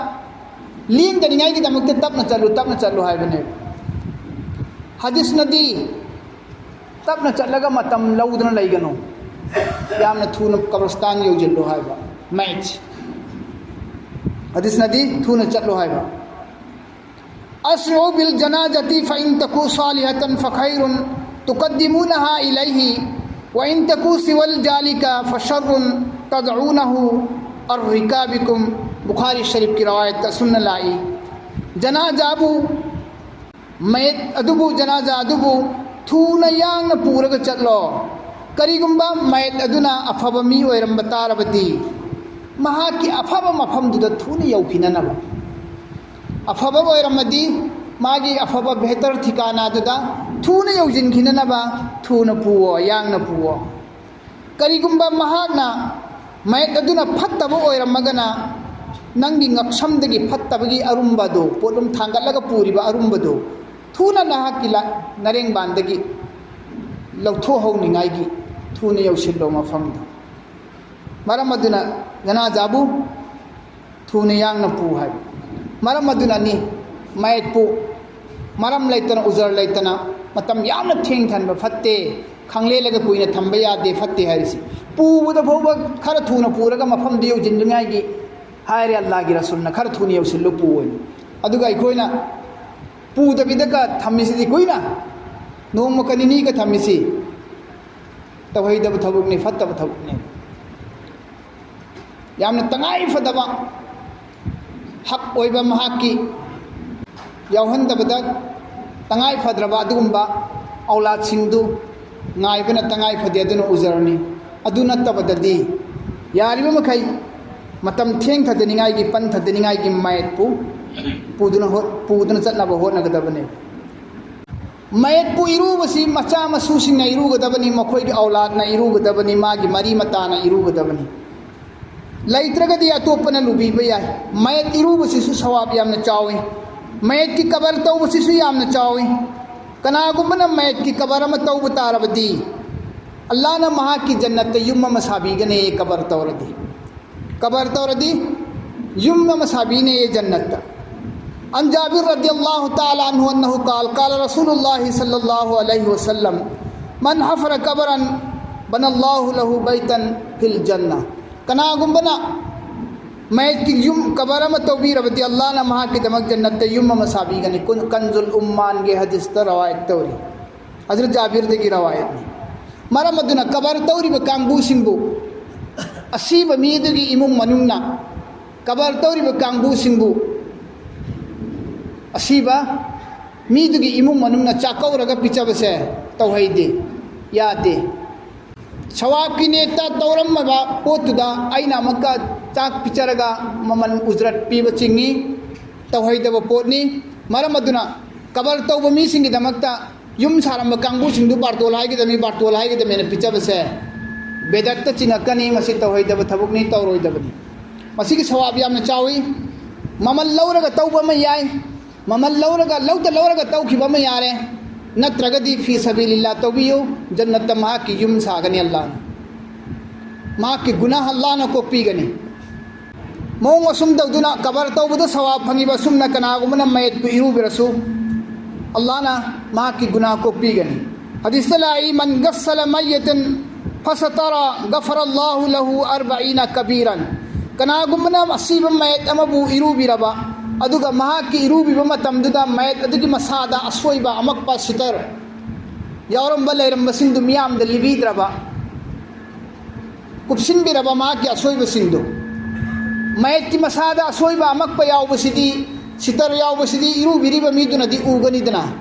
ꯂꯦꯡꯗꯅꯤꯡꯉꯥꯏꯒꯤꯗꯃꯛꯇ ꯇꯞꯅ ꯆꯠꯂꯨ, ꯇꯞꯅ ꯆꯠꯂꯨ ꯍꯥꯏꯕꯅꯦꯕ꯫ ꯍꯗꯤꯁꯅꯗꯤ ꯇꯞꯅ ꯆꯠꯂꯒ ꯃꯇꯝ ꯂꯧꯗꯅ ꯂꯩꯒꯅꯨ, ꯌꯥꯝꯅ ꯊꯨꯅ ꯀꯕꯔꯁꯇꯥꯟ ꯌꯧꯁꯤꯜꯂꯨ ꯍꯥꯏꯕ꯫ ꯃꯩꯠ ꯍꯗꯤꯁꯅꯗꯤ ꯊꯨꯅ ꯆꯠꯂꯨ ꯍꯥꯏꯕ꯫ "أسرعوا بالجنازة فإن تكو صالحة فخير تقدمونها إليه وإن تكو سوى ذلك فشر تدعونه عن رقابكم"꯫ ꯕꯨꯈꯥꯔꯤ ꯁꯔꯤꯐꯀꯤ ꯔꯋꯥꯌꯠꯇ ꯑꯁꯨꯝꯅ ꯂꯥꯛꯏ, "ꯖꯅꯥꯖꯥꯕꯨ, ꯃꯌꯦꯠ ꯑꯗꯨꯕꯨ, ꯖꯅꯥꯖꯥ ꯑꯗꯨꯕꯨ ꯊꯨꯅ ꯌꯥꯡꯅ ꯄꯨꯔꯒ ꯆꯠꯂꯣ꯫ ꯀꯔꯤꯒꯨꯝꯕ ꯃꯌꯦꯠ ꯑꯗꯨꯅ ꯑꯐꯕ ꯃꯤ ꯑꯣꯏꯔꯝꯕ ꯇꯥꯔꯕꯗꯤ, ꯃꯍꯥꯛꯀꯤ ꯑꯐꯕ ꯃꯐꯝꯗꯨꯗ ꯊꯨꯅ ꯌꯧꯈꯤꯅꯅꯕ꯫ ꯑꯐꯕ ꯑꯣꯏꯔꯝꯃꯗꯤ, ꯃꯥꯒꯤ ꯑꯐꯕ ꯕꯦꯍꯇꯔ ꯊꯤꯀꯥꯅꯥꯗꯨꯗ ꯊꯨꯅ ꯌꯧꯁꯤꯟꯈꯤꯅꯅꯕ ꯊꯨꯅ ꯄꯨꯋꯣ, ꯌꯥꯡꯅ ꯄꯨꯋꯣ꯫ ꯀꯔꯤꯒꯨꯝꯕ ꯃꯍꯥꯛꯅ, ꯃꯌꯦꯛ ꯑꯗꯨꯅ ꯐꯠꯇꯕ ꯑꯣꯏꯔꯝꯃꯒꯅ, ꯅꯪꯒꯤ ꯉꯛꯁꯝꯗꯒꯤ ꯐꯠꯇꯕꯒꯤ ꯑꯔꯨꯝꯕꯗꯨ, ꯄꯣꯠꯂꯨꯝ ꯊꯥꯡꯒꯠꯂꯒ ꯄꯨꯔꯤꯕ ꯑꯔꯨꯝꯕꯗꯨ, ꯊꯨꯅ ꯅꯍꯥꯛꯀꯤ ꯂ-, ꯅꯔꯦꯡꯕꯥꯟꯗꯒꯤ ꯂꯧꯊꯣꯛꯍꯧꯅꯤꯡꯉꯥꯏꯒꯤ ꯊꯨꯅ ꯌꯧꯁꯤꯜꯂꯣ ꯃꯐꯝꯗꯨ꯫ ꯃꯔꯝ ꯑꯗꯨꯅ ꯖꯅꯥꯖꯥꯕꯨ ꯊꯨꯅ ꯌꯥꯡꯅ ꯄꯨ ꯍꯥꯏꯕ꯫ ꯃꯔꯝ ꯑꯗꯨꯅꯅꯤ ꯃꯌꯦꯠꯄꯨ ꯃꯔꯝ ꯂꯩꯇꯅ, ꯎꯖꯔ ꯂꯩꯇꯅ ꯃꯇꯝ ꯌꯥꯝꯅ ꯊꯦꯡꯊꯍꯟꯕ ꯐꯠꯇꯦ, ꯈꯪꯂꯦꯜꯂꯒ ꯀꯨꯏꯅ ꯊꯝꯕ ꯌꯥꯗꯦ, ꯐꯠꯇꯦ ꯍꯥꯏꯔꯤꯁꯤ꯫ ꯄꯨꯕꯗ ꯐꯥꯎꯕ ꯈꯔ ꯊꯨꯅ ꯄꯨꯔꯒ ꯃꯐꯝꯗꯨ ꯌꯧꯁꯤꯟꯅꯤꯡꯉꯥꯏꯒꯤ ꯍꯥꯏꯔꯦ ꯑꯜꯂꯥꯍꯒꯤ ꯔꯁꯨꯜꯅ, "ꯈꯔ ꯊꯨꯅ ꯌꯧꯁꯤꯜꯂꯨ, ꯄꯨ" ꯍꯥꯏꯅ꯫ ꯑꯗꯨꯒ ꯑꯩꯈꯣꯏꯅ ꯄꯨꯗꯕꯤꯗꯒ ꯊꯝꯃꯤꯁꯤꯗꯤ, ꯀꯨꯏꯅ ꯅꯣꯡꯃ ꯀ ꯅꯤꯅꯤꯒ ꯊꯝꯃꯤꯁꯤ ꯇꯧꯍꯩꯗꯕ ꯊꯕꯛꯅꯤ, ꯐꯠꯇꯕ ꯊꯕꯛꯅꯤ꯫ ꯌꯥꯝꯅ ꯇꯉꯥꯏ ꯐꯗꯕ ꯍꯛ ꯑꯣꯏꯕ ꯃꯍꯥꯛꯀꯤ ꯌꯥꯎꯍꯟꯗꯕꯗ ꯇꯉꯥꯏ ꯐꯗ꯭ꯔꯕ ꯑꯗꯨꯒꯨꯝꯕ ꯑꯧꯂꯥꯗꯁꯤꯡꯗꯨ ꯉꯥꯏꯕꯅ ꯇꯉꯥꯏ ꯐꯗꯦ, ꯑꯗꯨꯅ ꯎꯖꯔꯅꯤ꯫ ꯑꯗꯨ ꯅꯠꯇꯕꯗꯗꯤ ꯌꯥꯔꯤꯕ ꯃꯈꯩ ꯃꯇꯝ ꯊꯦꯡꯊꯗꯅꯤꯡꯉꯥꯏꯒꯤ, ꯄꯟꯊꯗꯅꯤꯡꯉꯥꯏꯒꯤ ꯃꯌꯦꯠꯄꯨ ꯄꯨꯗꯨꯅ ꯍꯣ-, ꯄꯨꯗꯨꯅ ꯆꯠꯅꯕ ꯍꯣꯠꯅꯒꯗꯕꯅꯤ꯫ ꯃꯌꯦꯠꯄꯨ ꯏꯔꯨꯕꯁꯤ ꯃꯆꯥ ꯃꯁꯨꯁꯤꯡꯅ ꯏꯔꯨꯒꯗꯕꯅꯤ, ꯃꯈꯣꯏꯒꯤ ꯑꯧꯂꯥꯗꯅ ꯏꯔꯨꯒꯗꯕꯅꯤ, ꯃꯥꯒꯤ ꯃꯔꯤ ꯃꯇꯥꯅ ꯏꯔꯨꯒꯗꯕꯅꯤ꯫ ꯂꯩꯇ꯭ꯔꯒꯗꯤ ꯑꯇꯣꯞꯄꯅ ꯂꯨꯕꯤꯕ ꯌꯥꯏ꯫ ꯃꯌꯦꯠ ꯏꯔꯨꯕꯁꯤꯁꯨ ꯁꯋꯥꯕ ꯌꯥꯝꯅ ꯆꯥꯎꯏ꯫ ꯃꯌꯦꯠꯀꯤ ꯀꯕꯔ ꯇꯧꯕꯁꯤꯁꯨ ꯌꯥꯝꯅ ꯆꯥꯎꯏ꯫ ꯀꯅꯥꯒꯨꯝꯕꯅ ꯃꯌꯦꯠꯀꯤ ꯀꯕꯔ ꯑꯃ ꯇꯧꯕ ꯇꯥꯔꯕꯗꯤ, ꯑꯜꯂꯥꯍꯅ ꯃꯍꯥꯛꯀꯤ ꯖꯟꯅꯠꯇ ꯌꯨꯝ ꯑꯃ ꯁꯥꯕꯤꯒꯅꯤ, ꯀꯕꯔ ꯇꯧꯔꯗꯤ꯫ ꯀꯕꯔ ꯇꯧꯔꯗꯤ ꯌꯨꯝ ꯑꯃ ꯁꯥꯕꯤꯅꯦꯌꯦ ꯖꯟꯅꯠꯇ꯫ عن جابر رضي الله تعالى عنه أنه قال: قال رسول الله صلى الله عليه وسلم: من حفر قبرا بنى الله له بيتا في الجنة. ꯀꯅꯥꯒꯨꯝꯕꯅ ꯃꯌꯦꯠꯀꯤ ꯌꯨꯝ, ꯀꯕꯔ ꯑꯃ ꯇꯧꯕꯤꯔꯕꯗꯤ, ꯑꯜꯂꯥꯍꯅ ꯃꯍꯥꯛꯀꯤꯗꯃꯛ ꯖꯟꯅꯠꯇ ꯌꯨꯝ ꯑꯃ ꯁꯥꯕꯤꯒꯅꯤ꯫ ꯀꯨꯟ-, ꯀꯟꯖꯨꯜ ꯎꯝꯃꯥꯟꯒꯤ ꯍꯗꯤꯁꯇ ꯔꯋꯥꯌꯠ ꯇꯧꯔꯤ꯫ ꯍꯖꯔꯠ ꯖꯥꯕꯤꯔꯗꯒꯤ ꯔꯋꯥꯌꯠꯅꯤ꯫ ꯃꯔꯝ ꯑꯗꯨꯅ ꯀꯕꯔ ꯇꯧꯔꯤꯕ ꯀꯥꯡꯕꯨꯁꯤꯡꯕꯨ, ꯑꯁꯤꯕ ꯃꯤꯗꯨꯒꯤ ꯏꯃꯨꯡ ꯃꯅꯨꯡꯅ, ꯀꯕꯔ ꯇꯧꯔꯤꯕ ꯀꯥꯡꯕꯨꯁꯤꯡꯕꯨ ꯑꯁꯤꯕ ꯃꯤꯗꯨꯒꯤ ꯏꯃꯨꯡ ꯃꯅꯨꯡꯅ ꯆꯥꯛꯀꯧꯔꯒ ꯄꯤꯖꯕꯁꯦ ꯇꯧꯍꯩꯗꯦ, ꯌꯥꯗꯦ꯫ ꯁꯋꯥꯕꯀꯤ ꯅꯤꯌꯠꯇ ꯇꯧꯔꯝꯃꯕ ꯄꯣꯠꯇꯨꯗ ꯑꯩꯅ ꯑꯃꯨꯛꯀ ꯆꯥꯛ ꯄꯤꯖꯔꯒ ꯃꯃꯜ, ꯎꯖꯔꯠ ꯄꯤꯕ ꯆꯤꯡꯏ, ꯇꯧꯍꯩꯗꯕ ꯄꯣꯠꯅꯤ꯫ ꯃꯔꯝ ꯑꯗꯨꯅ ꯀꯕꯔ ꯇꯧꯕ ꯃꯤꯁꯤꯡꯒꯤꯗꯃꯛꯇ ꯌꯨꯝ ꯁꯥꯔꯝꯕ ꯀꯥꯡꯕꯨꯁꯤꯡꯗꯨ ꯕꯥꯔꯇꯣꯜ ꯍꯥꯏꯒꯗꯕꯅꯤ, ꯕꯥꯔꯇꯣꯜ ꯍꯥꯏꯒꯗꯕꯅꯤꯅ ꯄꯤꯖꯕꯁꯦ ꯕꯦꯗꯠꯇ ꯆꯤꯡꯉꯛꯀꯅꯤ, ꯃꯁꯤ ꯇꯧꯍꯩꯗꯕ ꯊꯕꯛꯅꯤ, ꯇꯧꯔꯣꯏꯗꯕꯅꯤ꯫ ꯃꯁꯤꯒꯤ ꯁꯋꯥꯕ ꯌꯥꯝꯅ ꯆꯥꯎꯏ꯫ ꯃꯃꯜ ꯂꯧꯔꯒ ꯇꯧꯕ ꯑꯃ ꯌꯥꯏ, ꯃꯃꯜ ꯂꯧꯔꯒ, ꯂꯧꯗ ꯂꯧꯔꯒ ꯇꯧꯈꯤꯕ ꯑꯃ ꯌꯥꯔꯦ, ꯅꯠꯇ꯭ꯔꯒꯗꯤ ꯐꯤ ꯁꯕꯤꯂꯤꯜꯂꯥ ꯇꯧꯕꯤꯌꯨ, ꯖꯟꯅꯠꯇ ꯃꯍꯥꯛꯀꯤ ꯌꯨꯝ ꯁꯥꯒꯅꯤ ꯑꯜꯂꯥꯍꯅ꯫ ꯃꯍꯥꯛꯀꯤ ꯒꯨꯅꯥꯍ ꯑꯜꯂꯥꯍꯅ ꯀꯣꯛꯄꯤꯒꯅꯤ꯫ ꯃꯑꯣꯡ ꯑꯁꯨꯝ ꯇꯧꯗꯨꯅ ꯀꯕꯔ ꯇꯧꯕꯗ ꯁꯋꯥꯕ ꯐꯪꯉꯤꯕ ꯑꯁꯨꯝꯅ ꯀꯅꯥꯒꯨꯝꯕꯅ ꯃꯌꯦꯠꯄꯨ ꯏꯔꯨꯕꯤꯔꯁꯨ ꯑꯜꯂꯥꯍꯅ ꯃꯍꯥꯛꯀꯤ ꯒꯨꯅꯥꯍ ꯀꯣꯛꯄꯤꯒꯅꯤ꯫ ꯍꯗꯤꯁꯇ ꯂꯥꯛꯏ, "ꯃꯟ ꯒꯁꯂ ꯃꯩꯌꯇꯟ ꯐꯁꯇꯔ ꯒꯐꯔ ꯑꯜꯂꯥꯍꯨ ꯂꯍꯨ ꯑꯔꯕꯏꯅ ꯀꯕꯤꯔꯟ"꯫ ꯀꯅꯥꯒꯨꯝꯕꯅ ꯑꯁꯤꯕ ꯃꯌꯦꯠ ꯑꯃꯕꯨ ꯏꯔꯨꯕꯤꯔꯕ, ꯑꯗꯨꯒ ꯃꯍꯥꯛꯀꯤ ꯏꯔꯨꯕꯤꯕ ꯃꯇꯝꯗꯨꯗ ꯃꯌꯦꯠ ꯑꯗꯨꯒꯤ ꯃꯁꯥꯗ ꯑꯁꯣꯏꯕ ꯑꯃꯛꯄ ꯁꯤꯇꯔ ꯌꯥꯎꯔꯝꯕ ꯂꯩꯔꯝꯕꯁꯤꯡꯗꯨ ꯃꯤꯌꯥꯝꯗ ꯂꯤꯕꯤꯗ꯭ꯔꯕ, ꯀꯨꯞꯁꯤꯟꯕꯤꯔꯕ ꯃꯍꯥꯛꯀꯤ ꯑꯁꯣꯏꯕꯁꯤꯡꯗꯨ꯫ ꯃꯌꯦꯠꯀꯤ ꯃꯁꯥꯗ ꯑꯁꯣꯏꯕ ꯑꯃꯛꯄ ꯌꯥꯎꯕꯁꯤꯗꯤ, ꯁꯤꯇꯔ ꯌꯥꯎꯕꯁꯤꯗꯤ ꯏꯔꯨꯕꯤꯔꯤꯕ ꯃꯤꯗꯨꯅꯗꯤ ꯎꯒꯅꯤꯗꯅ,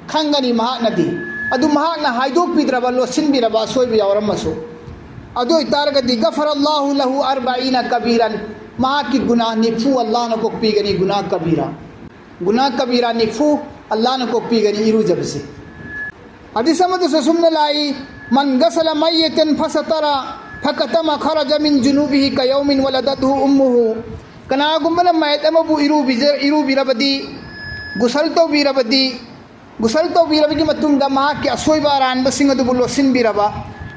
ꯈꯪꯒꯅꯤ ꯃꯍꯥꯛꯅꯗꯤ꯫ ꯑꯗꯨ ꯃꯍꯥꯛꯅ ꯍꯥꯏꯗꯣꯛꯄꯤꯗ꯭ꯔꯕ, ꯂꯣꯠꯁꯤꯟꯕꯤꯔꯕ ꯑꯁꯣꯏꯕ ꯌꯥꯎꯔꯝꯃꯁꯨ, ꯑꯗꯨ ꯑꯣꯏꯇꯥꯔꯒꯗꯤ "ꯒꯐꯔ ꯑꯜꯂꯥꯍꯨ ꯂꯍꯨ ꯑꯔꯕꯏꯅ ꯀꯕꯤꯔꯟ", ꯃꯍꯥꯛꯀꯤ ꯒꯨꯅꯥ ꯅꯤꯐꯨ ꯑꯜꯂꯥꯍꯅ ꯀꯣꯛꯄꯤꯒꯅꯤ, ꯒꯨꯅꯥ ꯀꯕꯤꯔꯥ꯫ ꯒꯨꯅꯥ ꯀꯕꯤꯔꯥ ꯅꯤꯐꯨ ꯑꯜꯂꯥꯍꯅ ꯀꯣꯛꯄꯤꯒꯅꯤ ꯏꯔꯨꯖꯕꯁꯤ꯫ ꯍꯗꯤꯁ ꯑꯃꯗꯁꯨ ꯑꯁꯨꯝꯅ ꯂꯥꯛꯏ, "ꯃꯟ ꯒꯁꯂ ꯃꯩꯌꯇꯟ ꯐꯁꯇꯔ ꯐꯀꯇꯃ ꯈꯔꯖ ꯃꯤꯟ ꯖꯨꯅꯨꯕꯤꯍꯤ ꯀꯌꯧꯃꯤꯟ ꯋꯂꯗꯠꯍꯨ ꯎꯝꯃꯨꯍꯨ"꯫ ꯀꯅꯥꯒꯨꯝꯕꯅ ꯃꯌꯦꯠ ꯑꯃꯕꯨ ꯏꯔꯨꯕꯤꯖ-, ꯏꯔꯨꯕꯤꯔꯕꯗꯤ, ꯒꯨꯁꯜ ꯇꯧꯕꯤꯔꯕꯗꯤ, ꯒꯨꯁꯜ ꯇꯧꯕꯤꯔꯕꯒꯤ ꯃꯇꯨꯡꯗ ꯃꯍꯥꯛꯀꯤ ꯑꯁꯣꯏꯕ ꯑꯔꯥꯟꯕꯁꯤꯡ ꯑꯗꯨꯕꯨ ꯂꯣꯠꯁꯤꯟꯕꯤꯔꯕ,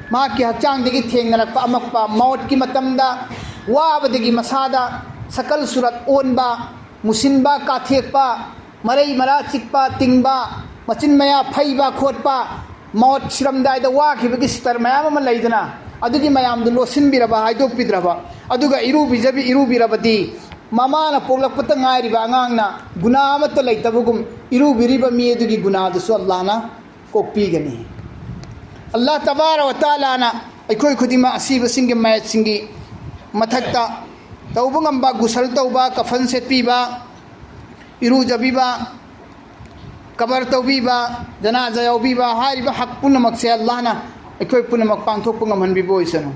ꯃꯍꯥꯛꯀꯤ ꯍꯛꯆꯥꯡꯗꯒꯤ ꯊꯦꯡꯅꯔꯛꯄ ꯑꯃꯛꯄ ꯃꯧꯠꯀꯤ ꯃꯇꯝꯗ ꯋꯥꯕꯗꯒꯤ ꯃꯁꯥꯗ ꯁꯀꯜ ꯁꯨꯔꯠ ꯑꯣꯟꯕ, ꯃꯨꯁꯤꯟꯕ, ꯀꯥꯊꯦꯛꯄ, ꯃꯔꯩ ꯃꯔꯥ ꯆꯤꯛꯄ, ꯇꯤꯡꯕ, ꯃꯆꯤꯟ ꯃꯌꯥ ꯐꯩꯕ ꯈꯣꯠꯄ, ꯃꯧꯠ ꯁꯤꯔꯝꯗꯥꯏꯗ ꯋꯥꯈꯤꯕꯒꯤ ꯁꯤꯇꯔ ꯃꯌꯥꯝ ꯑꯃ ꯂꯩꯗꯅ, ꯑꯗꯨꯒꯤ ꯃꯌꯥꯝꯗꯨ ꯂꯣꯠꯁꯤꯟꯕꯤꯔꯕ, ꯍꯥꯏꯗꯣꯛꯄꯤꯗ꯭ꯔꯕ, ꯑꯗꯨꯒ ꯏꯔꯨꯕꯤꯖꯕꯤ-, ꯏꯔꯨꯕꯤꯔꯕꯗꯤ, ꯃꯃꯥꯅ ꯄꯣꯛꯂꯛꯄꯇ ꯉꯥꯏꯔꯤꯕ ꯑꯉꯥꯡꯅ ꯒꯨꯅꯥ ꯑꯃꯠꯇ ꯂꯩꯇꯕꯒꯨꯝ ꯏꯔꯨꯕꯤꯔꯤꯕ ꯃꯤ ꯑꯗꯨꯒꯤ ꯒꯨꯅꯥꯗꯨꯁꯨ ꯑꯜꯂꯥꯍꯅ ꯀꯣꯛꯄꯤꯒꯅꯤ꯫ ꯑꯜꯂꯥꯍ ꯇꯕꯥꯔ ꯋ ꯇꯥꯂꯥꯅ ꯑꯩꯈꯣꯏ ꯈꯨꯗꯤꯡꯃꯛ ꯑꯁꯤꯕꯁꯤꯡꯒꯤ ꯃꯌꯦꯠꯁꯤꯡꯒꯤ ꯃꯊꯛꯇ ꯇꯧꯕ ꯉꯝꯕ ꯒꯨꯁꯜ ꯇꯧꯕ, ꯀꯐꯟ ꯁꯦꯠꯄꯤꯕ, ꯏꯔꯨꯖꯕꯤꯕ, ꯀꯕꯔ ꯇꯧꯕꯤꯕ, ꯖꯅꯥꯖꯥ ꯌꯥꯎꯕꯤꯕ ꯍꯥꯏꯔꯤꯕ ꯍꯛ ꯄꯨꯝꯅꯃꯛꯁꯦ ꯑꯜꯂꯥꯍꯅ ꯑꯩꯈꯣꯏ ꯄꯨꯝꯅꯃꯛ ꯄꯥꯡꯊꯣꯛꯄ ꯉꯝꯍꯟꯕꯤꯕ ꯑꯣꯏꯁꯅꯨ꯫